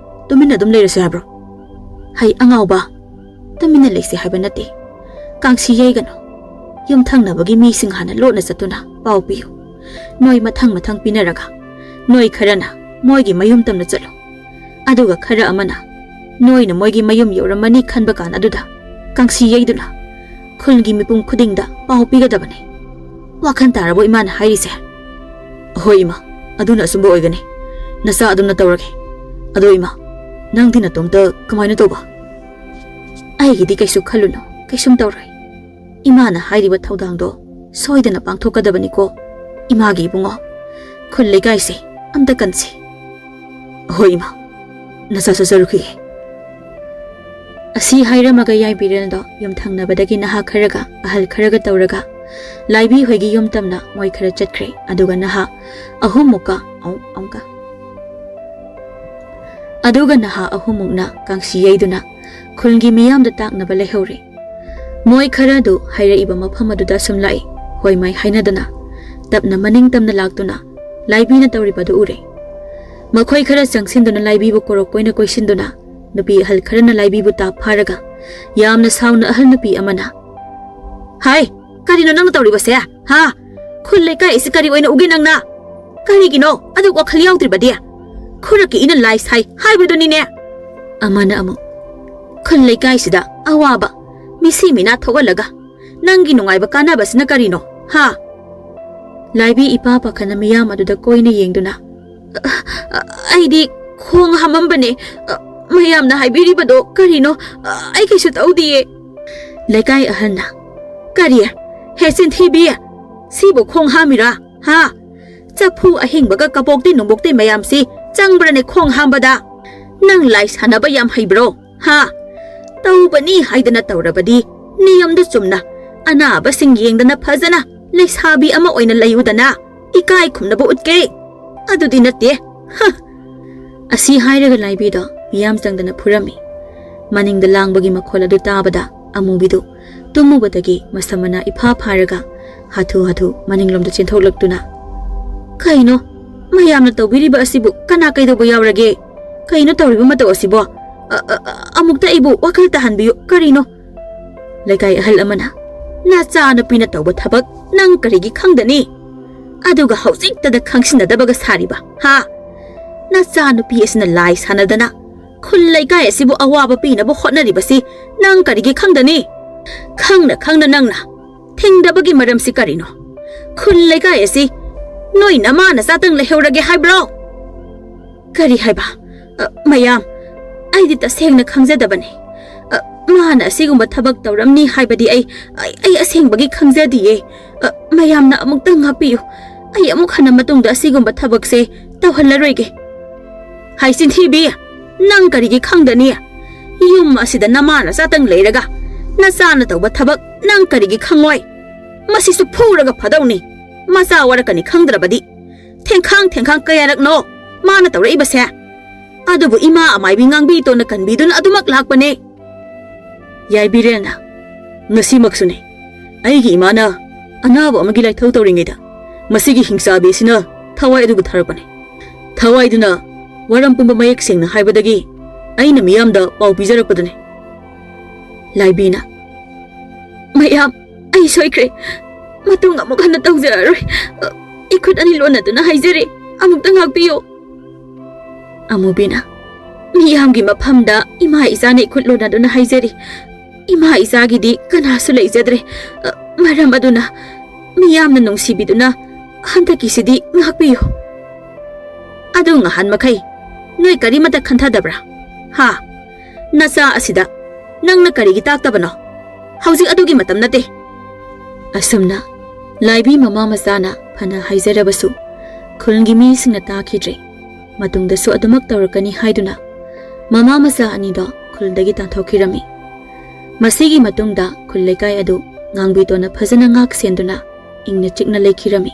ꯇꯨꯃꯤꯟꯅ ꯑꯗꯨꯝ ꯂꯩꯔꯁꯦ ꯍꯥꯏꯕ꯭ꯔꯣ?" "ꯍꯩ ꯑꯉꯥꯎꯕ, ꯇꯨꯃꯤꯟꯅ ꯂꯩꯁꯦ ꯍꯥꯏꯕ ꯅꯠꯇꯦ꯫ ꯀꯥꯡꯁꯤ ꯌꯩꯒꯅꯨ꯫ ꯌꯨꯝꯊꯪꯅꯕꯒꯤ ꯃꯤꯁꯤꯡ ꯍꯥꯟꯅ ꯂꯣꯠꯅ ꯆꯠꯇꯨꯅ ꯄꯥꯎ ꯄꯤꯌꯨ꯫ ꯅꯣꯏ ꯃꯊꯪ ꯃꯊꯪ ꯄꯤꯅꯔꯒ ꯅꯣꯏ ꯈꯔꯅ ꯃꯣꯏꯒꯤ ꯃꯌꯨꯝ ꯇꯝꯅ ꯆꯠꯂꯨ꯫ ꯑꯗꯨꯒ ꯈꯔ ꯑꯃꯅ ꯅꯣꯏꯅ ꯃꯣꯏꯒꯤ ꯃꯌꯨꯝ ꯌꯧꯔꯝꯃꯅꯤ ꯈꯟꯕ ꯀꯥꯟ ꯑꯗꯨꯗ ꯀꯥꯡꯁꯤ ꯌꯩꯗꯨꯅ ꯈꯨꯜꯒꯤ ꯃꯤꯄꯨꯝ ꯈꯨꯗꯤꯡꯗ ꯄꯥꯎ ꯄꯤꯒꯗꯕꯅꯤ꯫ ꯋꯥꯈꯜ ꯇꯥꯔꯕꯣ ꯏꯃꯥꯅ ꯍꯥꯏꯔꯤꯁꯦ?" "ꯑꯍꯣꯏ ꯏꯃꯥ, ꯑꯗꯨꯅ ꯑꯆꯨꯝꯕ ꯑꯣꯏꯒꯅꯤ꯫ ꯅꯆꯥ ꯑꯗꯨꯝꯅ ꯇꯧꯔꯒꯦ꯫ ꯑꯗꯣ ꯏꯃꯥ, ꯅꯪꯗꯤ ꯅꯇꯣꯝꯇ ꯀꯃꯥꯏꯅ ꯇꯧꯕ?" "ꯑꯩꯒꯤꯗꯤ ꯀꯩꯁꯨ ꯈꯜꯂꯨꯅꯨ, ꯀꯩꯁꯨꯝ ꯇꯧꯔꯣꯏ꯫ ꯏꯃꯥꯅ ꯍꯥꯏꯔꯤꯕ ꯊꯧꯗꯥꯡꯗꯣ ꯁꯣꯏꯗꯅ ꯄꯥꯡꯊꯣꯛꯀꯗꯕꯅꯤꯀꯣ ꯏꯃꯥꯒꯤ ꯏꯕꯨꯡꯉꯣ꯫ ꯈꯨꯜ ꯂꯩꯀꯥꯏꯁꯦ ꯑꯝꯇ ꯀꯟꯁꯤ꯫" "ꯍꯣꯏ ꯏꯃꯥ, ꯅꯆꯥ ꯆꯠꯆꯔꯨꯈꯤꯒꯦ꯫" ꯑꯁꯤ ꯍꯥꯏꯔꯝꯃꯒ ꯌꯥꯏꯕꯤꯔꯦꯜꯗꯣ ꯌꯨꯝꯊꯪꯅꯕꯗꯒꯤ ꯅꯍꯥ ꯈꯔꯒ ꯑꯍꯜ ꯈꯔꯒ ꯇꯧꯔꯒ ꯂꯥꯏꯕꯤ ꯍꯣꯏꯒꯤ ꯌꯨꯝ ꯇꯝꯅ ꯃꯣꯏ ꯈꯔ ꯆꯠꯈ꯭ꯔꯦ꯫ ꯑꯗꯨꯒ ꯅꯍꯥ ꯑꯍꯨꯝꯃꯨꯛꯀ ꯑꯃꯨꯛ ꯑꯃꯨꯛꯀ ꯑꯗꯨꯒ ꯅꯍꯥ ꯑꯍꯨꯝꯃꯨꯛꯅ ꯀꯥꯡꯁꯤ ꯌꯩꯗꯨꯅ ꯈꯨꯜꯒꯤ ꯃꯤꯌꯥꯝꯗ ꯇꯥꯛꯅꯕ ꯂꯩꯍꯧꯔꯦ꯫ ꯃꯣꯏ ꯈꯔ ꯑꯗꯨ ꯍꯥꯏꯔꯛꯏꯕ ꯃꯐꯝ ꯑꯗꯨꯗ ꯁꯨꯝ ꯂꯥꯛꯏ꯫ ꯍꯣꯏ ꯃꯥꯏ ꯍꯥꯏꯅꯗꯨꯅ ꯇꯞꯅ ꯃꯅꯤꯡ ꯇꯝꯅ ꯂꯥꯛꯇꯨꯅ ꯂꯥꯏꯕꯤꯅ ꯇꯧꯔꯤꯕ ꯑꯗꯨ ꯎꯔꯦ꯫ ꯃꯈꯣꯏ ꯈꯔ ꯆꯪꯁꯤꯟꯗꯨꯅ ꯂꯥꯏꯕꯤꯕꯨ ꯀꯣꯔꯣꯛ ꯀꯣꯏꯅ ꯀꯣꯏꯁꯤꯟꯗꯨꯅ ꯅꯨꯄꯤ ꯑꯍꯜ ꯈꯔꯅ ꯂꯥꯏꯕꯤꯕꯨ ꯇꯥꯞ ꯐꯥꯔꯒ ꯌꯥꯝꯅ ꯁꯥꯎꯅ ꯑꯍꯜ ꯅꯨꯄꯤ ꯑꯃꯅ, "ꯍꯥꯏ, ꯀꯔꯤꯅꯣ ꯅꯪꯅ ꯇꯧꯔꯤꯕꯁꯦ? ꯍꯥ? ꯈꯨꯜ ꯂꯩꯀꯥꯏ ꯑꯁꯤ ꯀꯔꯤ ꯑꯣꯏꯅ ꯎꯒꯦ ꯅꯪꯅ? ꯀꯔꯤꯒꯤꯅꯣ ꯑꯗꯨ ꯋꯥꯈꯜ ꯌꯥꯎꯗ꯭ꯔꯤꯕꯗꯤ? ꯈꯨꯔꯛꯀꯤ ꯏꯅ ꯂꯥꯏ ꯁꯥꯏ ꯍꯥꯏꯕꯗꯨꯅꯤꯅꯦ꯫" ꯑꯃꯅ ꯑꯃꯨꯛ, "ꯈꯨꯜ ꯂꯩꯀꯥꯏꯁꯤꯗ ꯑꯋꯥꯕ, ꯃꯤꯁꯤ ꯃꯤꯅꯥ ꯊꯣꯛꯍꯜꯂꯒ ꯅꯪꯒꯤ ꯅꯨꯡꯉꯥꯏꯕ ꯀꯥꯟꯅꯕꯁꯤꯅ ꯀꯔꯤꯅꯣ? ꯍꯥ?" ꯂꯥꯏꯕꯤ ꯏꯄꯥ ꯄꯥꯈꯠꯅ ꯃꯤꯌꯥꯝ ꯑꯗꯨꯗ ꯀꯣꯏꯅ ꯌꯦꯡꯗꯨꯅ, "ꯑ, ꯑ, ꯑꯩꯗꯤ ꯈꯣꯡ ꯍꯥꯝꯃꯝꯕꯅꯦ꯫ ꯑ, ꯃꯌꯥꯝꯅ ꯍꯥꯏꯕꯤꯔꯤꯕꯗꯣ ꯀꯔꯤꯅꯣ? ꯑ, ꯑꯩ ꯀꯩꯁꯨ ꯇꯧꯗꯤꯌꯦ꯫" ꯂꯩꯀꯥꯏ ꯑꯍꯜꯅ, "ꯀꯔꯤ? ꯍꯦ ꯆꯤꯟꯊꯤꯕꯤ! ꯁꯤꯕꯨ ꯈꯣꯡ ꯍꯥꯝꯃꯤꯔꯥ? ꯍꯥ? ꯆꯐꯨ ꯑꯍꯤꯡꯕꯒ ꯀꯕꯣꯛꯇꯩ ꯅꯨꯡꯕꯣꯛꯇꯩ ꯃꯌꯥꯝꯁꯤ ꯆꯪꯕ꯭ꯔꯅꯦ ꯈꯣꯡ ꯍꯥꯝꯕꯗ? ꯅꯪ ꯂꯥꯏ ꯁꯥꯟꯅꯕ ꯌꯥꯝ ꯍꯩꯕ꯭ꯔꯣ? ꯍꯥ? ꯇꯧꯕꯅꯤ ꯍꯥꯏꯗꯅ ꯇꯧꯔꯕꯗꯤ ꯅꯤꯌꯝꯗ ꯆꯨꯝꯅ ꯑꯅꯥꯕꯁꯤꯡ ꯌꯦꯡꯗꯅ ꯐꯖꯅ ꯂꯩꯁꯥꯕꯤ ꯑꯃ ꯑꯣꯏꯅ ꯂꯩꯌꯨꯗꯅ꯫ ꯏꯀꯥꯏ ꯈꯨꯝꯅꯕ ꯎꯠꯀꯦ꯫ ꯑꯗꯨꯗꯤ ꯅꯠꯇꯦ꯫ ꯍ!" ꯑꯁꯤ ꯍꯥꯏꯔꯒ ꯂꯥꯏꯕꯤꯗꯣ ꯃꯤꯌꯥꯝ ꯆꯪꯗꯅ ꯐꯨꯔꯝꯃꯤ꯫ ꯃꯅꯤꯡꯗ ꯂꯥꯡꯕꯒꯤ ꯃꯈꯣꯜ ꯑꯗꯨ ꯇꯥꯕꯗ ꯑꯃꯨꯕꯤꯗꯨ ꯇꯨꯝꯃꯨꯕꯗꯒꯤ ꯃꯁꯝ ꯃꯅꯥ ꯏꯐꯥ ꯐꯥꯔꯒ ꯍꯥꯊꯨ ꯍꯥꯊꯨ ꯃꯅꯤꯡꯂꯣꯝꯗ ꯆꯦꯟꯊꯣꯛꯂꯛꯇꯨꯅ, "ꯀꯩꯅꯣ? ꯃꯌꯥꯝꯅ ꯇꯧꯕꯤꯔꯤꯕ ꯑꯁꯤꯕꯨ ꯀꯅꯥ ꯀꯩꯗꯧꯕ ꯌꯥꯎꯔꯒꯦ? ꯀꯩꯅꯣ ꯇꯧꯔꯤꯕ ꯃꯇꯧ ꯑꯁꯤꯕꯣ? ꯑ, ꯑ, ꯑ, ꯑꯃꯨꯛꯇ ꯑꯩꯕꯨ ꯋꯥꯈꯜ ꯇꯥꯍꯟꯕꯤꯌꯨ꯫ ꯀꯔꯤꯅꯣ? ꯂꯩꯀꯥꯏ ꯑꯍꯜ ꯑꯃꯅ, "ꯅꯆꯥꯅꯨꯄꯤꯅ ꯇꯧꯕ ꯊꯕꯛ ꯅꯪ ꯀꯔꯤꯒꯤ ꯈꯪꯗꯅꯤ? ꯑꯗꯨꯒ ꯍꯧꯖꯤꯛꯇꯗ ꯈꯪꯁꯤꯟꯅꯗꯕꯒ ꯁꯥꯔꯤꯕ, ꯍꯥ? ꯅꯆꯥꯅꯨꯄꯤ ꯑꯁꯤꯅ ꯂꯥꯏ ꯁꯥꯟꯅꯗꯅ ꯈꯨꯜ ꯂꯩꯀꯥꯏ ꯑꯁꯤꯕꯨ ꯑꯋꯥꯕ ꯄꯤꯅꯕ ꯍꯣꯠꯅꯔꯤꯕꯁꯤ ꯅꯪ ꯀꯔꯤꯒꯤ ꯈꯪꯗꯅꯤ? ꯈꯪꯅ ꯈꯪꯅ ꯅꯪꯅ ꯊꯤꯡꯗꯕꯒꯤ ꯃꯔꯝꯁꯤ ꯀꯔꯤꯅꯣ? ꯈꯨꯜ ꯂꯩꯀꯥꯏ ꯑꯁꯤ ꯅꯣꯏ ꯅꯃꯥ ꯅꯆꯥꯇꯪ ꯂꯩꯍꯧꯔꯒꯦ ꯍꯥꯏꯕ꯭ꯔꯣ?" "ꯀꯔꯤ ꯍꯥꯏꯕ? ꯑ, ꯃꯌꯥꯝ, ꯑꯩꯗꯤ ꯇꯁꯦꯡꯅ ꯈꯪꯖꯗꯕꯅꯤ꯫ ꯑ, ꯃꯥꯅ ꯑꯁꯤꯒꯨꯝꯕ ꯊꯕꯛ ꯇꯧꯔꯝꯅꯤ ꯍꯥꯏꯕꯗꯤ ꯑꯩ, ꯑꯩ, ꯑꯩ ꯑꯁꯦꯡꯕꯒꯤ ꯈꯪꯖꯗꯤꯌꯦ꯫ ꯑ, ꯃꯌꯥꯝꯅ ꯑꯃꯨꯛꯇꯪ ꯉꯥꯛꯄꯤꯌꯨ꯫ ꯑꯩ ꯑꯃꯨꯛ ꯍꯟꯅ ꯃꯇꯨꯡꯗ ꯑꯁꯤꯒꯨꯝꯕ ꯊꯕꯛꯁꯦ ꯇꯧꯍꯜꯂꯔꯣꯏꯒꯦ꯫" "ꯍꯥꯏ ꯆꯤꯟꯊꯤꯕꯤ, ꯅꯪ ꯀꯔꯤꯒꯤ ꯈꯪꯗꯅꯤ? ꯌꯨꯝ ꯑꯁꯤꯗ ꯅꯃꯥ ꯅꯆꯥꯇꯪ ꯂꯩꯔꯒ ꯅꯆꯥꯅ ꯇꯧꯕ ꯊꯕꯛ ꯅꯪ ꯀꯔꯤꯒꯤ ꯈꯪꯉꯣꯏ? ꯃꯁꯤꯁꯨ ꯐꯨꯔꯒ ꯐꯗꯧꯅꯤ꯫ ꯃꯆꯥ ꯋꯥꯔꯛꯀꯅꯤ ꯈꯪꯗ꯭ꯔꯕꯗꯤ꯫ ꯊꯦꯡꯈꯥꯡ ꯊꯦꯡꯈꯥꯡ ꯀꯌꯥꯔꯛꯅꯣ ꯃꯥꯅ ꯇꯧꯔꯛꯏꯕꯁꯦ? ꯑꯗꯨꯕꯨ ꯏꯃꯥ ꯑꯃꯥꯏꯕꯤ ꯉꯥꯡꯕꯤ ꯇꯣꯟꯅ ꯀꯟꯕꯤꯗꯨꯅ ꯑꯗꯨꯃꯛ ꯂꯥꯛꯄꯅꯦ꯫" ꯌꯥꯏꯕꯤꯔꯦꯜꯅ, "ꯉꯁꯤꯃꯛꯁꯨꯅꯦ, ꯑꯩꯒꯤ ꯏꯃꯥꯅ ꯑꯅꯥꯕ ꯑꯃꯒꯤ ꯂꯥꯏꯊꯧ ꯇꯧꯔꯤꯉꯩꯗ ꯃꯁꯤꯒꯤ ꯍꯤꯡꯆꯥꯕꯤ ꯑꯁꯤꯅ ꯊꯋꯥꯏ ꯑꯗꯨꯕꯨ ꯊꯥꯔꯛꯄꯅꯦ꯫ ꯊꯋꯥꯏꯗꯨꯅ ꯋꯥꯔꯝ ꯄꯨꯝꯕ ꯃꯌꯦꯛ ꯁꯦꯡꯅ ꯍꯥꯏꯕꯗꯒꯤ ꯑꯩꯅ ꯃꯤꯌꯥꯝꯗ ꯄꯥꯎ ꯄꯤꯖꯔꯛꯄꯗꯨꯅꯦ꯫" ꯂꯥꯏꯕꯤꯅ, "ꯃꯌꯥꯝ, ꯑꯩ ꯁꯣꯏꯈ꯭ꯔꯦ꯫ ꯃꯇꯨꯡ ꯑꯃꯨꯛ ꯍꯟꯅ ꯇꯧꯖꯔꯔꯣꯏ꯫ ꯑ, ꯏꯈꯨꯠ ꯑꯅꯤ ꯂꯣꯟꯅꯗꯨꯅ ꯍꯥꯏꯖꯔꯤ, ꯑꯃꯨꯛꯇ ꯉꯥꯛꯄꯤꯌꯨ꯫" ꯑꯃꯨꯕꯤꯅ, "ꯃꯤꯌꯥꯝꯒꯤ ꯃꯐꯝꯗ ꯏꯃꯥ ꯏꯆꯥꯅ ꯏꯈꯨꯠ ꯂꯣꯟꯅꯗꯨꯅ ꯍꯥꯏꯖꯔꯤ꯫ ꯏꯃꯥ ꯏꯆꯥꯒꯤꯗꯤ ꯀꯅꯥꯁꯨ ꯂꯩꯖꯗ꯭ꯔꯦ꯫ ꯑ, ꯃꯔꯝ ꯑꯗꯨꯅ ꯃꯤꯌꯥꯝꯅ ꯅꯨꯡꯁꯤꯕꯤꯗꯨꯅ ꯍꯟꯗꯛꯀꯤꯁꯤꯗꯤ ꯉꯥꯛꯄꯤꯌꯨ꯫" "ꯑꯗꯨ ꯉꯍꯥꯟ ꯃꯈꯩ ꯅꯣꯏ ꯀꯔꯤꯃꯠꯇ ꯈꯟꯊꯗꯕ꯭ꯔꯥ? ꯍꯥ? ꯅꯆꯥ ꯑꯁꯤꯗ ꯅꯪꯅ ꯀꯔꯤꯒꯤ ꯇꯥꯛꯇꯕꯅꯣ? ꯍꯧꯖꯤꯛ ꯑꯗꯨꯒꯤ ꯃꯇꯝ ꯅꯠꯇꯦ꯫" ꯑꯁꯨꯝꯅ ꯂꯥꯏꯕꯤ ꯃꯃꯥ ꯃꯆꯥꯅ ꯐꯅ ꯍꯥꯏꯖꯔꯕꯁꯨ ꯈꯨꯜꯒꯤ ꯃꯤꯁꯤꯡꯅ ꯇꯥꯈꯤꯗ꯭ꯔꯦ꯫ ꯃꯇꯨꯡꯗꯁꯨ ꯑꯗꯨꯃꯛ ꯇꯧꯔꯛꯀꯅꯤ ꯍꯥꯏꯗꯨꯅ ꯃꯃꯥ ꯃꯆꯥ ꯑꯅꯤꯗꯣ ꯈꯨꯜꯗꯒꯤ ꯇꯥꯟꯊꯣꯛꯈꯤꯔꯝꯃꯤ꯫ ꯃꯁꯤꯒꯤ ꯃꯇꯨꯡꯗ ꯈꯨꯜ ꯂꯩꯀꯥꯏ ꯑꯗꯨ ꯉꯥꯡꯕꯤꯇꯣꯟꯅ ꯐꯖꯅ ꯉꯥꯛ ꯁꯦꯟꯗꯨꯅ ꯏꯪꯅ ꯆꯤꯛꯅ ꯂꯩꯈꯤꯔꯝꯃꯤ꯫